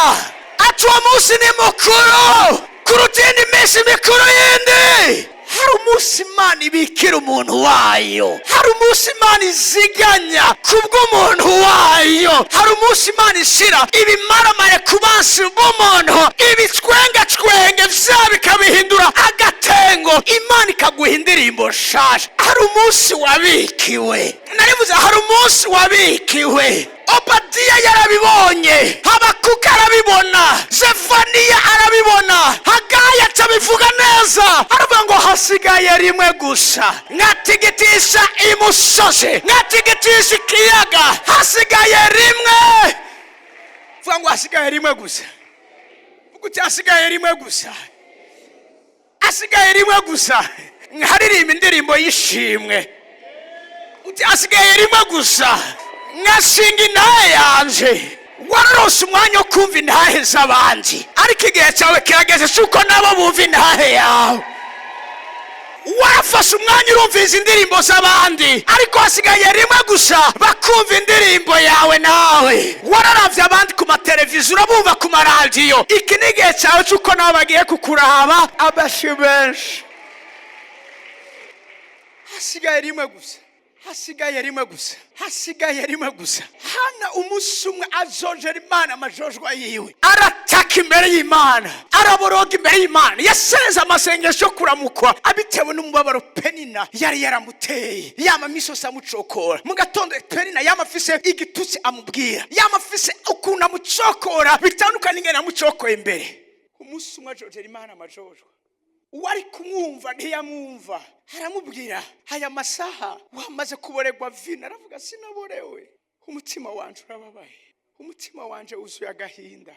Ati: "Uwo munsi ni mukuru kuruta iyindi minsi mikuru yindi." Hari umunsi Imana ibikira umuntu wayo, hari umunsi Imana iziganya kubw'umuntu wayo, hari umunsi Imana ishira ibimaramare ku bansi b'umuntu, ibitwengatwenge vya bikabihindura agatengo, Imana ikaguha indirimbo nshasha. Hari umunsi wabikiwe. Narivuze, hari umunsi wabikiwe. Obadiya yarabibonye, Habakuka arabibona, Zefaniya arabibona, Hagayi atabivuga neza, aravuga ngo: "Hasigaye rimwe gusa nkatigitisha imusozi, nkatigitisha ikiyaga." Hasigaye rimwe. Vuga ngo: "Hasigaye rimwe gusa." Vuga uti: "Hasigaye rimwe gusa, hasigaye rimwe gusa nkaririmba indirimbo y'ishimwe." Uti: "Hasigaye rimwe gusa ngashinga intahe yanje." Wararose umwanya wo kumva intahe z'abandi, ariko igihe cyawe kirageze cy'uko nabo bumva intahe yawe. Warafashe umwanya urumviza indirimbo z'abandi, ariko hasigaye rimwe gusa bakumva indirimbo yawe. Nawe wararavye abandi ku mateleviziyo, urabumva ku maradiyo, iki ni igihe cyawe cy'uko nabo bagiye kukuraba. Abashi benshi. Hasigaye rimwe gusa, hasigaye rimwe gusa, hasigaye rimwe gusa. Hana umunsi umwe azojera Imana amajojwa yiwe, arataka imbere y'Imana, araboroga imbere y'Imana. Yasenze amasengesho yo kuramukwa abitewe n'umubabaro Penina yari yaramuteye. Yama misosi amucokora mu gatondo, Penina yama afise igitutsi amubwira, yama afise ukuntu amucokora bitandukanye n'ingene yamucokoye imbere. Umunsi umwe ajojera Imana amajojwa, uwari kumwumva ntiyamwumva. Aramubwira: "Aya masaha wamaze kuboregwa vino." Aravuga: "Sinaborewe, umutima wanje urababaye, umutima wanje wuzuye agahinda,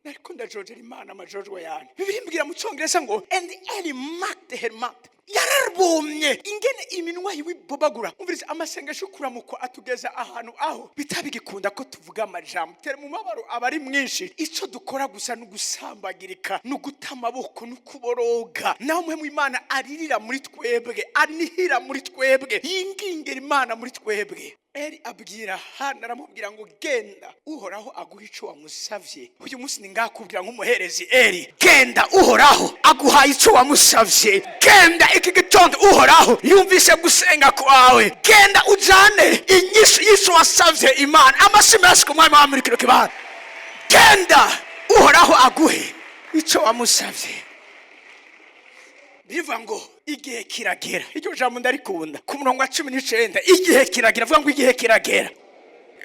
nariko ndajojera Imana amajojwa yanjye." Bibiliya imbwira mu Cyongereza ngo: "And Eli marked her mouth." Yararubomye ingene iminwa yiwe ibobagura. Umviriza, amasengesho yo kuramukwa atugeza ahantu aho bitabigikunda ko tuvuga amajambo. Tera umubabaro aba ari mwinshi, icyo dukora gusa ni ugusambagirika, ni uguta amaboko, ni ukuboroga. Naho mwe mu Imana aririra muri twebwe, anihira muri twebwe, yingingira Imana muri twebwe. Eri abwira Hana, aramubwira ngo: "Genda, Uhoraho aguha icyo wamusavye." Uyu munsi ni ngakubwira nk'umuherezi Eri: genda, Uhoraho aguhaye icyo wamusavye. Genda, iki gitondo Uhoraho yumvise gusenga kwawe. Genda ujane inyishu y'icyo wasavye Imana. Amashyi menshi ku Mwami wa muri kino kibanza. Genda, Uhoraho aguhe icyo wamusavye. Bivuga ngo igihe kiragera. Iryo jambo ndarikunda. Ku murongo wa 19, igihe kiragera. Avuga ngo: "Igihe kiragera."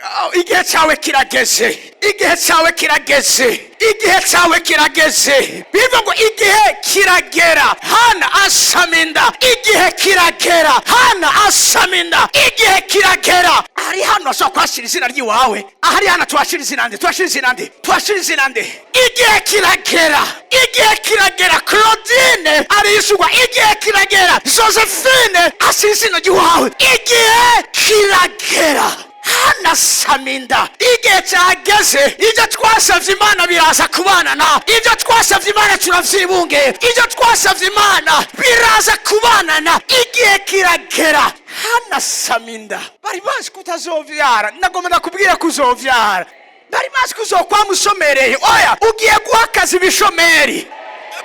Oh, igihe cyawe kirageze, igihe cyawe kirageze, igihe cyawe kirageze. Bivuga ngo igihe kiragera Hana asama inda. Igihe kiragera Hana asama inda. Igihe kiragera. Ari hano ashobora kuhashyira izina ry'iwawe. Ahari hano tuhashyira izina nde? Tuhashyira izina nde? Tuhashyira izina nde? Igihe kiragera, igihe kiragera. Claudine arishurwa. Igihe kiragera. Josephine ashyira izina ry'iwawe. Igihe kiragera hanasama inda. Igihe cyageze. Ibyo twasabye Imana biraza kubana nawe. Ibyo twasabye Imana turabyibungeye. Ibyo twasabye Imana biraza kubana na. Igihe kiragera hanasama inda. Bari bazi ko utazovyara, nagomba ndakubwira ko uzovyara. Bari bazi ko uzokwama ushomereye, oya, ugiye guha akazi ibishomeri.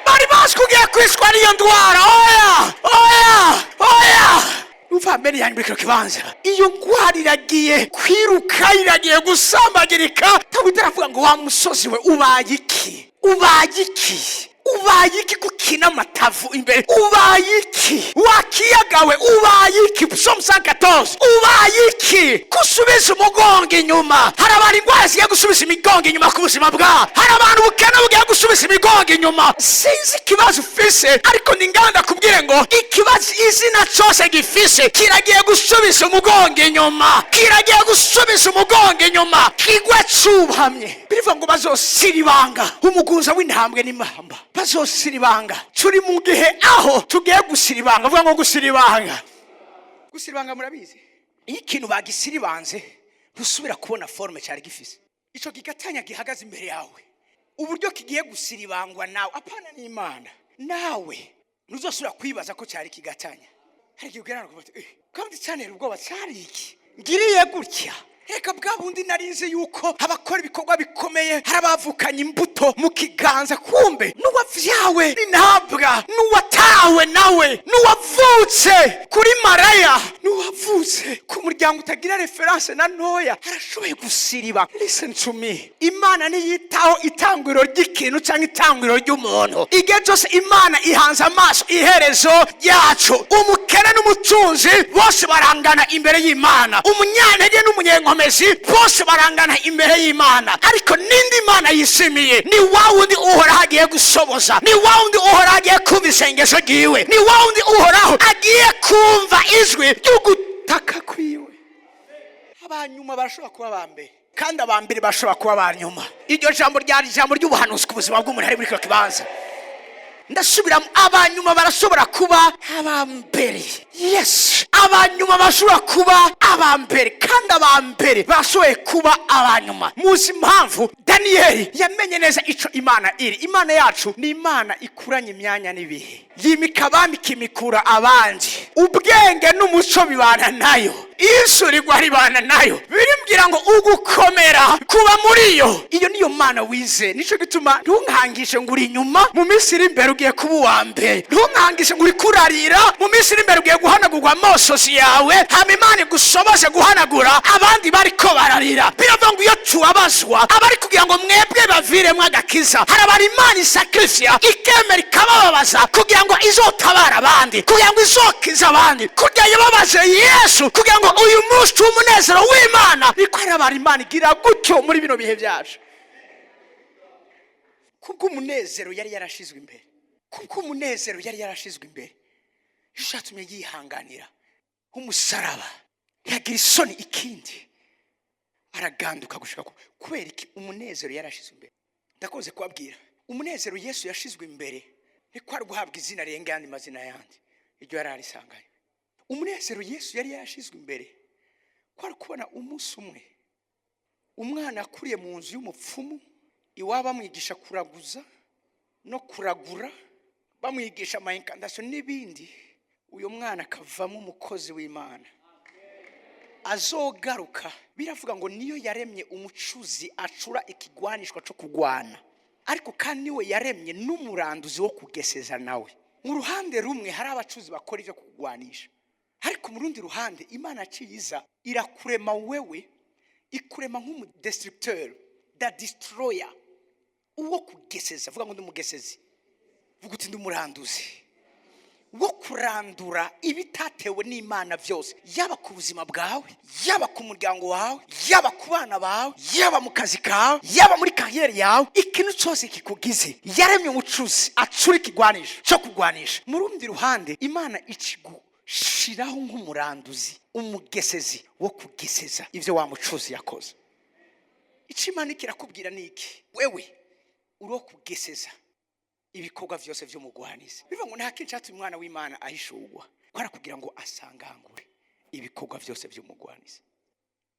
Bari bazi ko ugiye kwicwa n'iyo ndwara, oya, oya, oya. Umva mbere yanjye muri kino kibanza, iyo ndwara iragiye kwiruka, iragiye gusambagirika. Dawidi aravuga ngo: "Wa musozi we, ubaye iki? Ubaye iki? Ubaye iki gukina amatavu imbere? Ubaye iki wa kiyaga we? Ubaye iki?" Psalm 114. Ubaye iki gusubiza umugongo inyuma? Hari abantu indwara zigiye gusubiza imigongo inyuma ku buzima bwabo. Hari abantu ubukene bugiye gusubiza imigongo inyuma. Sinzi ikibazo ufise, ariko ni nganda kubwire ngo ikibazo izina cyose gifise kiragiye gusubiza umugongo inyuma, kiragiye gusubiza umugongo inyuma, kigwe cubamye. Birivuga ngo bazosira ibanga umugunza w'intambwe n'impamba, bazosira ibanga. Turi mu gihe aho tugiye gusira ibanga. Vuga ngo gusira ibanga, gusira ibanga. Murabizi, iyo ikintu bagisiribanze ntusubira kubona forme cyari gifise. Ico gigatanya gihagaze imbere yawe, uburyo kigiye gusiribangwa nawe, apana n'Imana, nawe ntuzosubira kwibaza ko cyari kigatanya. Hari igihe ugerana ukavuga uti: "Eh, kandi cyantera ubwoba cyari iki ngiriye gutya? Reka bwa bundi narinzi yuko abakora ibikorwa bikomeye hari abavukanye imbuto mu kiganza, kumbe n'uwavyawe n'intabwa, n'uwatawe nawe, n'uwavutse kuri maraya, n'uwavutse ku muryango utagira référence na ntoya, arashoboye gusiriba." Listen to me, Imana niyitaho itanguriro ry'ikintu cyangwa itanguriro ry'umuntu. Igihe cyose Imana ihanze amaso iherezo ryacu. Umukene n'umutunzi bose barangana imbere y'Imana. Umunyantege n'umunyenkomezi bose barangana imbere y'Imana. Ariko n'indi Imana yishimiye ni wa wundi Uhoraho agiye gusoboza, ni wa wundi Uhoraho agiye kumva isengesho ryiwe, ni wa wundi Uhoraho agiye kumva ijwi ry'ugutaka kwiwe. Abanyuma barashobora kuba aba mbere, kandi aba mbere bashobora kuba aba nyuma. Iryo jambo ryari ijambo ry'ubuhanuzi ku buzima bw'umuntu ari muri kino kibanza. Ndasubiramo: abanyuma barashobora kuba aba mbere. Yes, abanyuma bashobora kuba aba mbere, kandi aba mbere bashoboye kuba abanyuma. Muzi impamvu? Daniyeli yamenye neza ico Imana iri. Imana yacu ni Imana ikuranye imyanya n'ibihe, yimika abandi, ikimikura abandi. Ubwenge n'umuco bibana nayo, isurirwa ribana nayo. Birimbwira ngo ugukomera kuba muri yo. Iyo niyo Mana wize. Nico gituma ntunkangishe ngo uri inyuma, mu minsi iri imbere ugiye kuba uwa mbere. Ntunkangishe ngo uri kurarira, mu minsi iri imbere ugiye guhanagurwa amosozi yawe, hama Imana igusoboze guhanagura abandi bariko bararira. Biravuga ngo iyo tubabazwa aba ari kugira ngo mwebwe baviremo agakiza. Hari abantu Imana isacrifiya, ikemera ikabababaza kugira ngo izotabara abandi, kugira ngo izokize abandi. Kurya yababaje Yesu kugira ngo uyu munsi w'umunezero w'Imana, niko hari abantu Imana igira gutyo muri bino bihe byacu. Kubw'umunezero yari yarashizwe imbere, kubw'umunezero yari yarashizwe imbere, ishatumye yihanganira umusaraba, ntiyagira isoni. Ikindi, araganduka gushika ku. Kubera iki? Umunezero yarashizwe imbere. Ndakunze kubabwira, umunezero Yesu yashizwe imbere niko ari guhabwa izina rirenga ayandi mazina yandi. Iryo yari arisanganye. Umunezero Yesu yari yarashizwe imbere ko ari kubona umunsi umwe umwana akuriye mu nzu y'umupfumu iwabo, bamwigisha kuraguza no kuragura, bamwigisha ama incantation n'ibindi, uyu mwana akavamo umukozi w'Imana azogaruka. Biravuga ngo niyo yaremye umucuzi acura ikigwanishwa cyo kugwana, ariko kandi niwe yaremye n'umuranduzi wo kugeseza nawe. Mu ruhande rumwe hari abacuzi bakora ibyo kugwanisha, ariko mu rundi ruhande Imana ciyiza irakurema wewe, ikurema nk'umu destructeur, the destroyer, uwo kugeseza. Vuga ngo ndi umugesezi. Vuga uti ndi umuranduzi. Wo kurandura ibitatewe n'Imana byose, yaba ku buzima bwawe, yaba ku muryango wawe, yaba ku bana bawe, yaba mu kazi kawe, yaba muri carrière yawe, ikintu cyose kikugize. Yaremye umucuzi acura ikigwanisho cyo kugwanisha. Mu rundi ruhande, Imana ikigushiraho nk'umuranduzi, umugesezi wo kugeseza ibyo wa mucuzi yakoze. Icyo Imana kirakubwira ni iki? Wewe uri uwo kugeseza ibikorwa byose by'umugwanizi. Bivuga ngo nta kintu cyatumye umwana w'Imana ahishurwa ko arakubwira ngo asangangure ibikorwa byose by'umugwanizi.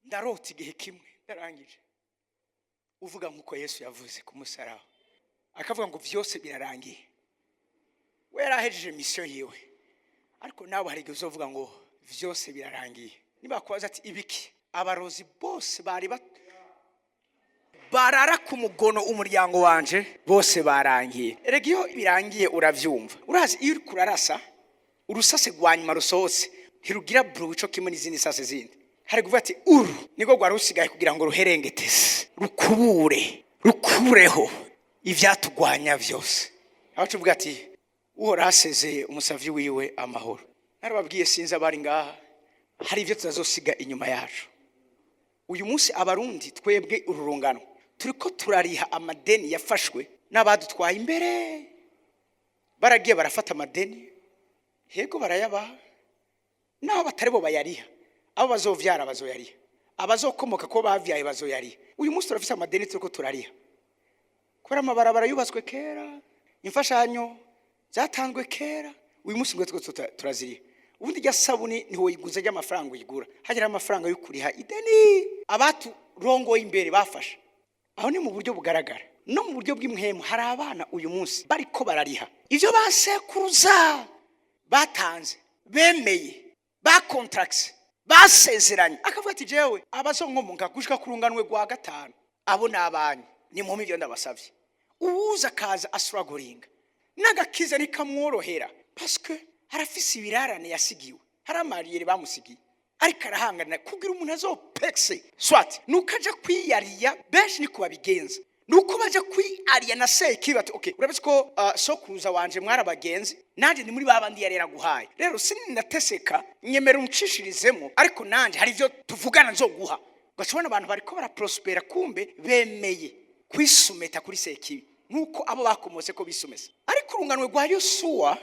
Ndarota igihe kimwe, ndarangije, uvuga nk'uko Yesu yavuze ku musaraba, akavuga ngo byose birarangiye. We yari ahejeje mission yiwe, ariko nawe hari igihe uzovuga ngo byose birarangiye. Niba kubaza ati ibiki, abarozi bose bari barara ku mugono umuryango wanje bose barangiye. Erega iyo birangiye urabyumva. Urazi iyo uri kurarasa urusase rwa nyuma rusohotse, ntirugira bruit co kimwe n'izindi sase zindi. Hari kuvuga ati uru niko rwari rusigaye kugira ngo ruherengetese, rukubure, rukureho ivyatugwanya byose. Aho tuvuga ati Uhoraho asezeye umusavyi wiwe amahoro. Narababwiye, sinzi abari ngaha, hari ibyo tutazosiga inyuma yacu. Uyu munsi Abarundi, twebwe uru rungano, turiko turariha amadeni yafashwe n'abadutwaye imbere. Baragiye barafata amadeni, yego barayabaha, naho batari bo bayariha, abo bazovyara bazoyariha, abazokomoka ko bavyaye bazoyariha. Uyu munsi turafise amadeni turiko turariha kubera amabarabara yubatswe kera, imfashanyo zatanzwe kera. Uyu munsi ngo turiko turaziriha. Ubundi rya sabuni ntiwoyiguza ry'amafaranga uyigura, hagira amafaranga yo kuriha ideni abaturongoye imbere bafashe. Aho ni mu buryo bugaragara. No mu buryo bw'impwemu, hari abana uyu munsi bariko barariha ibyo basekuruza batanze, bemeye, bakontarakise, basezeranye. Akavuga ati jewe abazonkomoka gushika ku runganwe rwa gatanu, abo ni abanyu, ni mume ibyo ndabasavye. Uwuza akaza asuraguringa n'agakiza ntikamworohera, parce que arafise ibirarane yasigiwe, hari amariyeri bamusigiye ariko arahangana kugira umuntu azopekse. Swat nuko aja kwiyariya, benshi niko babigenza, nuko baja kwiyariya na seki bati okay, urabizi ko sokuruza wanje mwari abagenzi, nanje ni muri babandi yari yaraguhaye, rero sinindateseka, nyemera uncishirizemo, ariko nanje hari ivyo tuvugana nzoguha. Ugacubona abantu bariko baraprospera, kumbe bemeye kwisumeta kuri sekibi nkuko abo bakomotse ko bisumese. Ariko urunganwe rwa Yosuwa,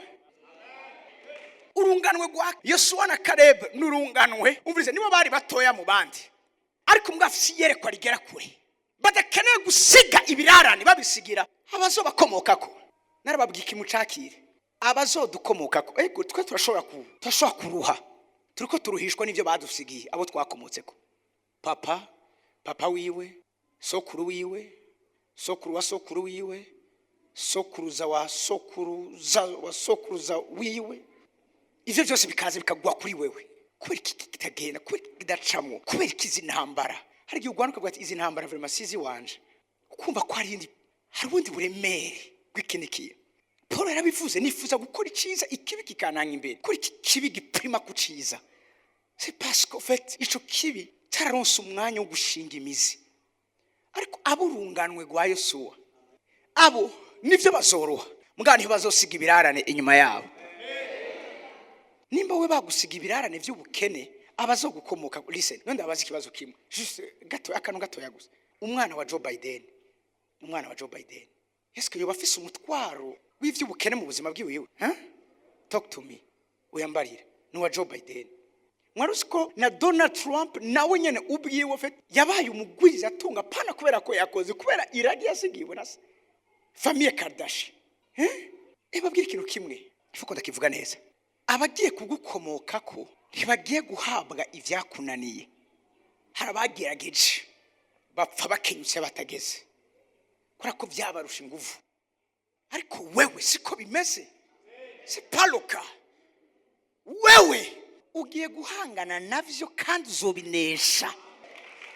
urunganwe rwa Yosuwa na Karebu n'urunganwe, umvise, nibo bari batoya mu bandi, ariko mbwa afise iyerekwa rigera kure, badakeneye gusiga ibirarane babisigira abazobakomokako. Narababwiye ikimucakire abazodukomokako. Ego, twe turashobora kuruha, turiko turuhishwa n'ibyo badusigiye abo twakomotseko, papa, papa wiwe, sokuru wiwe, sokuru wa sokuru wiwe, sokuruza wa sokuruza wa sokuruza wiwe. Ivyo byose bikaza bikagwa kuri wewe. Kubera iki kitagenda? Kubera iki kidacamwo? Kubera iki izi ntambara? Hari igihe ugwana ukavuga ati izi ntambara vraiment sizi wanje, ukumva ko hari indi, hari ubundi buremere bw'ikindi kintu. Paul yarabivuze: nifuza gukora icyiza, ikibi kikananga imbere. Kuri iki kibi gipima ku ciza, c'est parce qu'en fait ico kibi cyararonse umwanya wo gushinga imizi. Ariko abo urunganwe rwa Yosuwa, abo nivyo bazoroha, mugabo ntibazosiga ibirarane inyuma yabo. Nimba we bagusiga ibirarane by'ubukene, abazogukomoka, listen, none ndabaza ikibazo kimwe juste gato, akantu gatoya gusa. Umwana wa Joe Biden, umwana wa Joe Biden, eske yoba afise umutwaro w'ivy'ubukene mu buzima bwiwiwe? Huh? Talk to me, uyambarire. Ni uwa Joe Biden. Mwari uzi ko na Donald Trump nawe nyene ubwiwe fait yabaye umugwiza atunga, pana kubera ko yakoze, kubera iragi yasigiwe na se, famille Kardashian, eh? Babwira ikintu kimwe, ifuko ndakivuga neza: abagiye kugukomokako ntibagiye guhabwa ibyakunaniye. Hari abagerageje bapfa bakenyutse batageze, kubera ko byabarusha inguvu. Ariko wewe siko bimeze, c'est pas le cas. Wewe ugiye guhangana navyo kandi uzobinesha.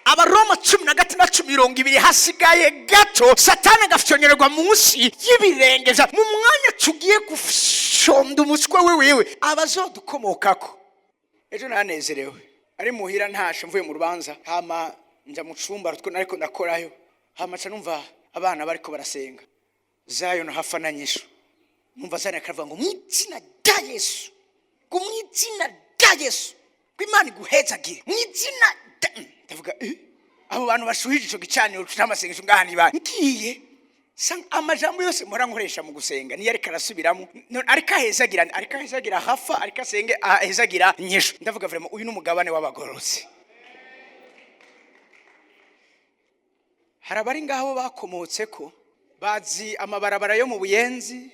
Abaroma 16:20: hasigaye gato Satani agafyonyererwa munsi y'ibirenge mu mwanya tugiye gufyonda umutwe wiwiwe. Abazodukomokako, ejo nanezerewe ari muhira, ntashe mvuye mu rubanza, hama nja mu cumba two nariko ndakorayo, hama nca numva abana bariko barasenga Zion hafa na nyishu. Numva zana akavuga ngo: "Mu izina rya Yesu," ngo: "Mu izina rya Yesu," ngo: "Imana iguhezagire mu izina rya." Ndavuga: "Eh, abo bantu bashuhije ico gicaniro c'amasengesho ngaha ni bande?" Ngiye sanga amajambo yose mpora nkoresha mu gusenga niyo ariko arasubiramo. None ariko ahezagira, ariko ahezagira hafa, ariko asenge ahezagira nyishu. Ndavuga: "Vraiment, uyu ni umugabane w'abagororotsi." Hari abari ngaho bakomotse ko bazi amabarabara yo mu Buyenzi,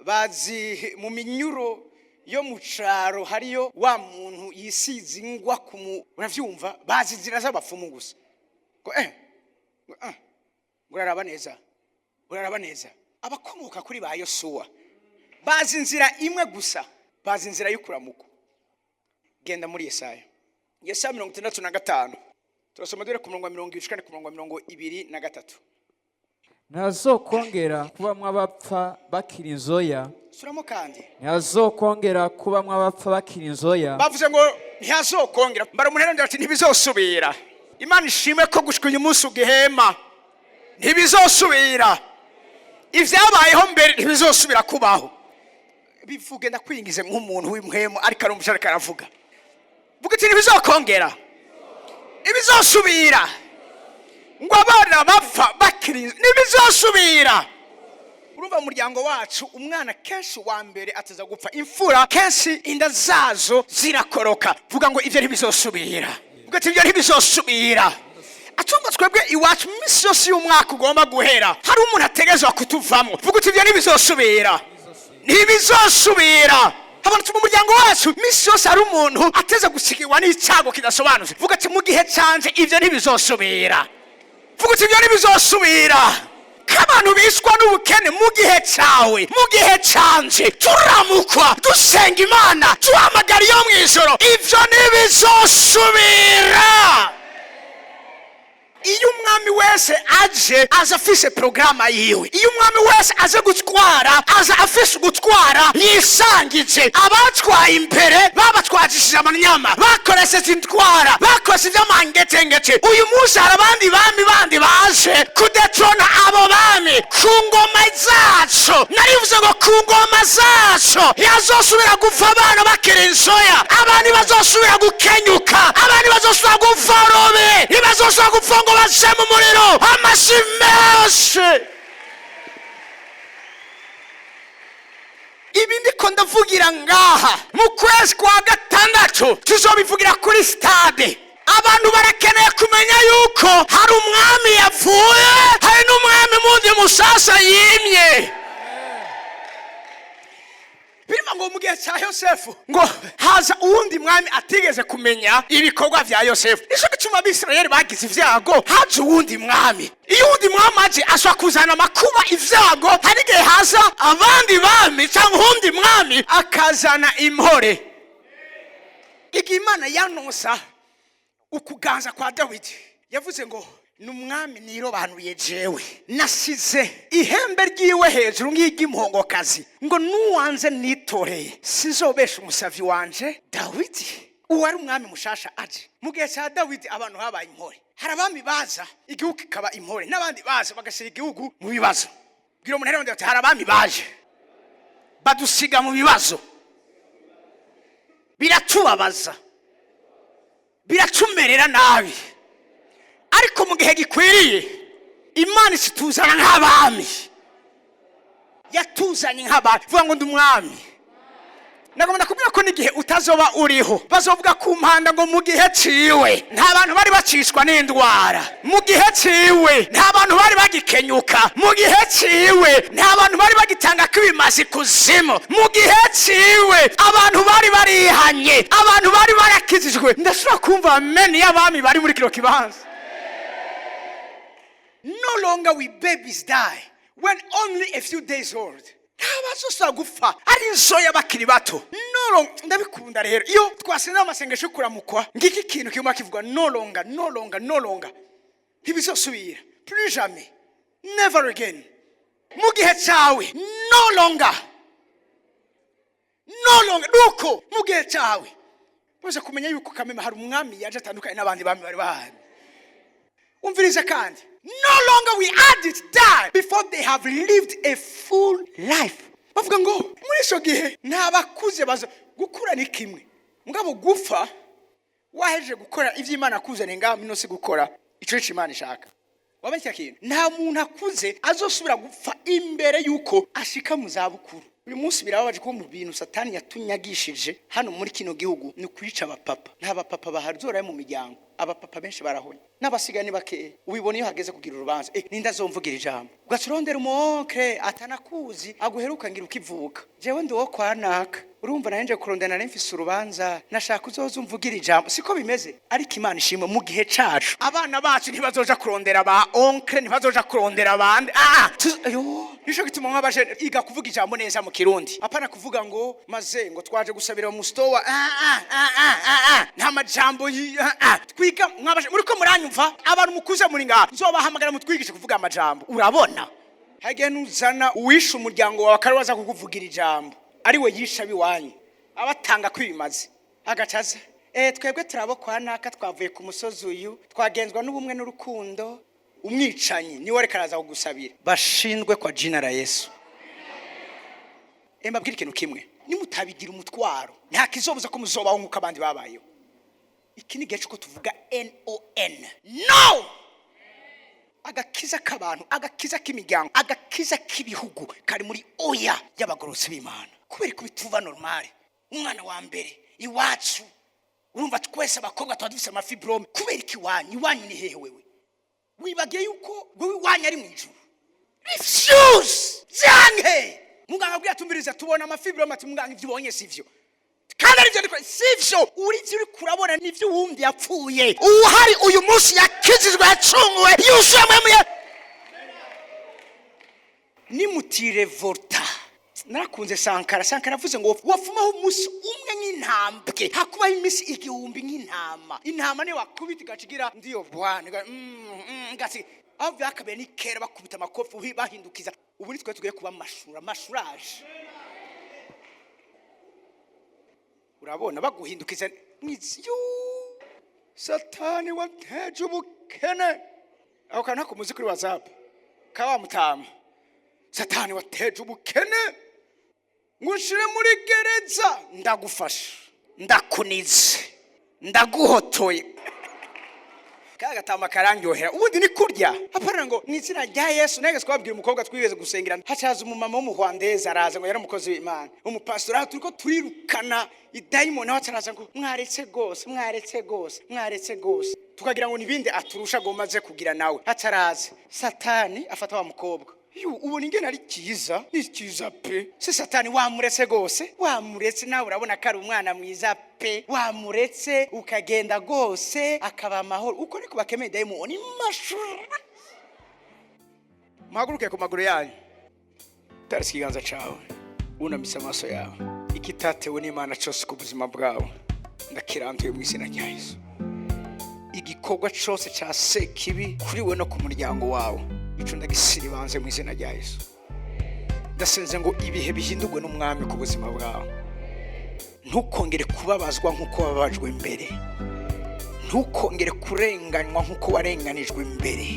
bazi mu minyuro yo mu caro hariyo wa muntu yisize ingwa ku mu, uravyumva, bazi inzira z'abapfumu gusa, ngo ngo uraraba neza, uraraba neza. Abakomoka kuri ba Yosuwa bazi inzira imwe gusa, bazi inzira y'ukuramuko. Genda muri Yesaya, Yesaya 65, turasoma dore ku murongo wa 24 ku murongo wa 23. Ntihazokongera kubamwo abapfa bakiri inzoya. Suramo kandi. Ntihazokongera kubamwo abapfa bakiri inzoya. Bavuze ngo ntihazokongera. Mbara umuntu ati: "Ntibizosubira." Imana ishimwe ko gushika uyu munsi ugihema. Ntibizosubira. Ibyabayeho mbere ntibizosubira kubaho. Bivuge, ndakwingize, nk'umuntu w'impwemu ariko arumva ariko aravuga. Vuga uti: "Ntibizokongera, ibizosubira ngo abana bapfa bakiri, ntibizosubira." Urumva, mu muryango wacu umwana kenshi wa mbere ateza gupfa, imfura kenshi inda zazo zirakoroka. Vuga ngo: "Ibyo ntibizosubira." Vuga ati: "Ibyo ntibizosubira." Atumva twebwe iwacu iminsi yose y'umwaka ugomba guhera hari umuntu ategerezwa kutuvamo. Vuga uti: "Ibyo ntibizosubira, ntibizosubira." Habonetse mu muryango wacu iminsi yose hari umuntu ateze gusigirwa n'icyago kidasobanutse. Vuga ati: "Mu gihe canje ibyo ntibizosubira." Vuga uti: "Ibyo ntibizosubira." Ko abantu bishwa n'ubukene mu gihe cyawe, mu gihe canje turamukwa, dusenga Imana, duhamagara iyo mu ijoro, ibyo ntibizosubira. Iyo umwami wese aje, aza afise porogaramu yiwe. Iyo umwami wese aje gutwara, aza afise gutwara yisangije. Abatwaye imbere babatwajishije amanyama, bakoresheje intwara, bakoresheje iby'amangetengete. Uyu munsi hari abandi bami bandi baje kudetona abo bami ku ngoma zacu. Narivuze ngo ku ngoma zacu ntihazosubira gupfa abana bakiri inzoya. Abantu ntibazosubira gukenyuka, abantu ntibazosubira gupfa robe, ntibazosubira gupfa ngo baje mu muriro. Amashyi menshi. Ibi ndiko ndavugira ngaha, mu kwezi kwa gatandatu tuzobivugira kuri stade. Abantu barakeneye kumenya yuko hari umwami yapfuye, hari n'umwami mundi musasa yimye. Birimo ngo mu gihe cya Yosefu ngo haza uwundi mwami atigeze kumenya ibikorwa vya Yosefu. Nicyo gituma Abisirayeli bagize ibyago, haje uwundi mwami. Iyo uwundi mwami aje, ashobora kuzana amakuba, ibyago. Hari igihe haza abandi bami cyangwa uwundi mwami akazana impore. Igihe Imana yanonsa ukuganza kwa Dawidi, yavuze ngo: "Ni umwami nirobanuye jewe, nasize ihembe ryiwe hejuru nk'iry'impongokazi," ngo: "Nuwanze nitoreye, sinzobesha umusavi wanje Dawidi." Uwo ari umwami mushasha aje. Mu gihe cya Dawidi abantu habaye impore. Hari abami baza igihugu kikaba impore, n'abandi baza bagashyira igihugu mu bibazo. Bwira umuntu rero ati: "Hari abami baje badusiga mu bibazo, biratubabaza, biratumerera nabi, ariko mu gihe gikwiriye Imana isituzana nk'abami." Yatuzanye nk'abami. Vuga ngo: "Ndi umwami." Nagomba kubwira ko n'igihe utazoba uriho, bazovuga ku mpanda ngo: "Mu gihe ciwe nta bantu bari bacishwa n'indwara, mu gihe ciwe nta bantu bari bagikenyuka, mu gihe ciwe nta bantu bari bagitanga k'ibimazi kuzimu, mu gihe ciwe abantu bari barihanye, abantu bari barakijijwe." Ndashobora kumva ameni y'abami bari muri kino kibanza. No longer will babies die when only a few days old. Ntabazosubira gupfa ari inzoya bakiri bato. No longer. Ndabikunda rero iyo twasenze amasengesho yo kuramukwa, ngiki kintu kirimo kivuga: no longer, no longer, no longer. Ntibizosubira, plus jamais, never again. Mu gihe cyawe, no longer, no longer. Nuko mu gihe cyawe baze kumenya yuko kameme hari umwami yaje atandukanye n'abandi bami bari bahari. Umvirize kandi: no longer will addicts die before they have lived a full life. Bavuga ngo muri icyo gihe nta bakuze baza gukura ni kimwe, mugabo gupfa wahejeje gukora ibyo Imana akuzaniye ngaho mino si gukora icyo nico Imana ishaka. Wabona kiriya kintu, nta muntu akuze azosubira gupfa imbere y'uko ashika mu zabukuru. Uyu munsi birababaje ko mu bintu Satani yatunyagishije hano muri kino gihugu ni ukwica abapapa. Nta bapapa bahazora mu miryango, abapapa benshi barahonye n'abasigaye ni bakeya. Ubibona iyo hageze kugira urubanza, ninde azomvugira ijambo? Ugaca urondera umu oncle atanakuzi, aguheruka ngira ukivuka. Jewe ndi uwo kwa naka, urumva nanje kurondera, nari mfise urubanza, nashaka uzoza umvugira ijambo. Siko bimeze, ariko Imana ishimwe, mu gihe cacu abana bacu ntibazoja kurondera ba oncle, ntibazoja kurondera abandi. Yo, nico gituma nk'abaje iga kuvuga ijambo neza mu Kirundi, apana kuvuga ngo maze ngo twaje gusabira mu store. Nta majambo twiga mwabaje muriko muranyumva. Abantu mukuze muri ngaha nzobahamagara mutwigishe kuvuga amajambo. Urabona hage nuzana uwishe umuryango wawe akari waza kukuvugira ijambo, ari we yisha abiwanyu abatanga kwibimaze, agacaza twebwe turabo kwa naka, twavuye ku musozi uyu, twagenzwa n'ubumwe n'urukundo. Umwicanyi niwe ariko araza kugusabira. Bashinzwe kwa jina la Yesu. Mbabwire ikintu kimwe, nimutabigira umutwaro nta kizobuza ko muzobaho nk'uko abandi babayeho. Iki ni igihe cy'uko tuvuga non no. Agakiza k'abantu, agakiza k'imiryango, agakiza k'ibihugu kari muri oya y'abagororotsi b'Imana. Kubera ko bituva normale, umwana wa mbere iwacu, urumva twese abakobwa tuba dufise ama fibromes. Kubera iki iwanyu? Iwanyu ni hehe? Wewe wibagiye yuko wewe iwanyu ari mu ijuru? Refuse, byanke. Muganga abwiye atumviriza, tubona ama fibromes, ati: "Muganga, ibyo ubonye sivyo." Kandi aribyo ndiko sivyo, uri ivyo uri kurabona nivyo wundi yapfuye. Uhari uyu munsi yakijijwe, yacunguwe, yuzuye mwemwe. Nimutirevolta, narakunze Sankara. Sankara avuze ngo wafumaho umunsi umwe nk'intambwe, hakubaho iminsi 1000 nk'intama. Intama niyo wakubita igacigira ndiyo bwana gasi aho byakabaye ni kera bakubita amakofi bahindukiza. Ubu nitwe tugiye kuba amashura amashuraje. Urabona baguhindukiza mw'izi. Satani wateje ubukene, ako kantu ntako kuri WhatsApp ka wa mutama. Satani wateje ubukene ngushire muri gereza, ndagufasha, ndakunize, ndaguhotoye. Ka gatama karandyohera. Ubundi ni kurya apana ngo mu izina rya Yesu. Nageze kubabwira umukobwa twigeze gusengera, hacaza umumama w'umuhwandeza, araza ngo yari umukozi w'Imana, umupasitori. Aho turiko turirukana idayimoni, aho araza ngo mwaretse gose, mwaretse gose, mwaretse gose, tukagira ngo nibindi aturusha agomaze kugira nawe. Hataraza Satani afata wa mukobwa. Yu, ubona ingene ari cyiza, ni cyiza pe. Se Satani wamuretse gose, wamuretse nawe, urabona ko ari umwana mwiza pe, wamuretse ukagenda gose akaba amahoro. Uko niko bakemeye dayimoni mashura. Muhaguruke ku maguru yanyu, tarisi ikiganza cawe, wunamise amaso yawe. Ikitatewe n'Imana cyose ku buzima bwawe ndakiranduye mu izina rya Yesu. Igikorwa cyose cya sekibi kuri we no ku muryango wawe, ico ndagisiribanze mu izina rya Yesu. Ndasenze ngo ibihe bihindurwe n'Umwami ku buzima bwawe. Ntukongere kubabazwa nk'uko wababajwe mbere, ntukongere kurenganywa nk'uko warenganijwe mbere,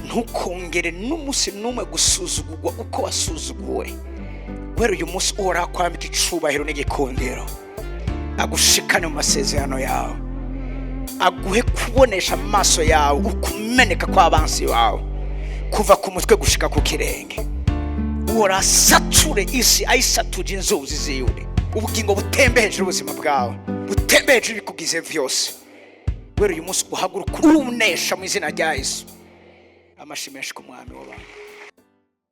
ntukongere n'umunsi n'umwe gusuzugurwa uko wasuzuguwe. Guhera uyu munsi Uhoraho akwambika icubahiro n'igikundiro, agushikane mu masezerano yawe, aguhe kubonesha amaso yawe ukumeneka kw'abansi bawe kuva ku mutwe gushika ku kirenge. Uhoraho asature isi ayisatuje inzuzi ziwe. Ubugingo butembe hejuru y'ubuzima bwawe, butembe hejuru y'ibikugize vyose. Guhera uyu munsi uhaguruka urunesha mu izina rya Yesu. Amashi menshi ku Mwami w'abantu.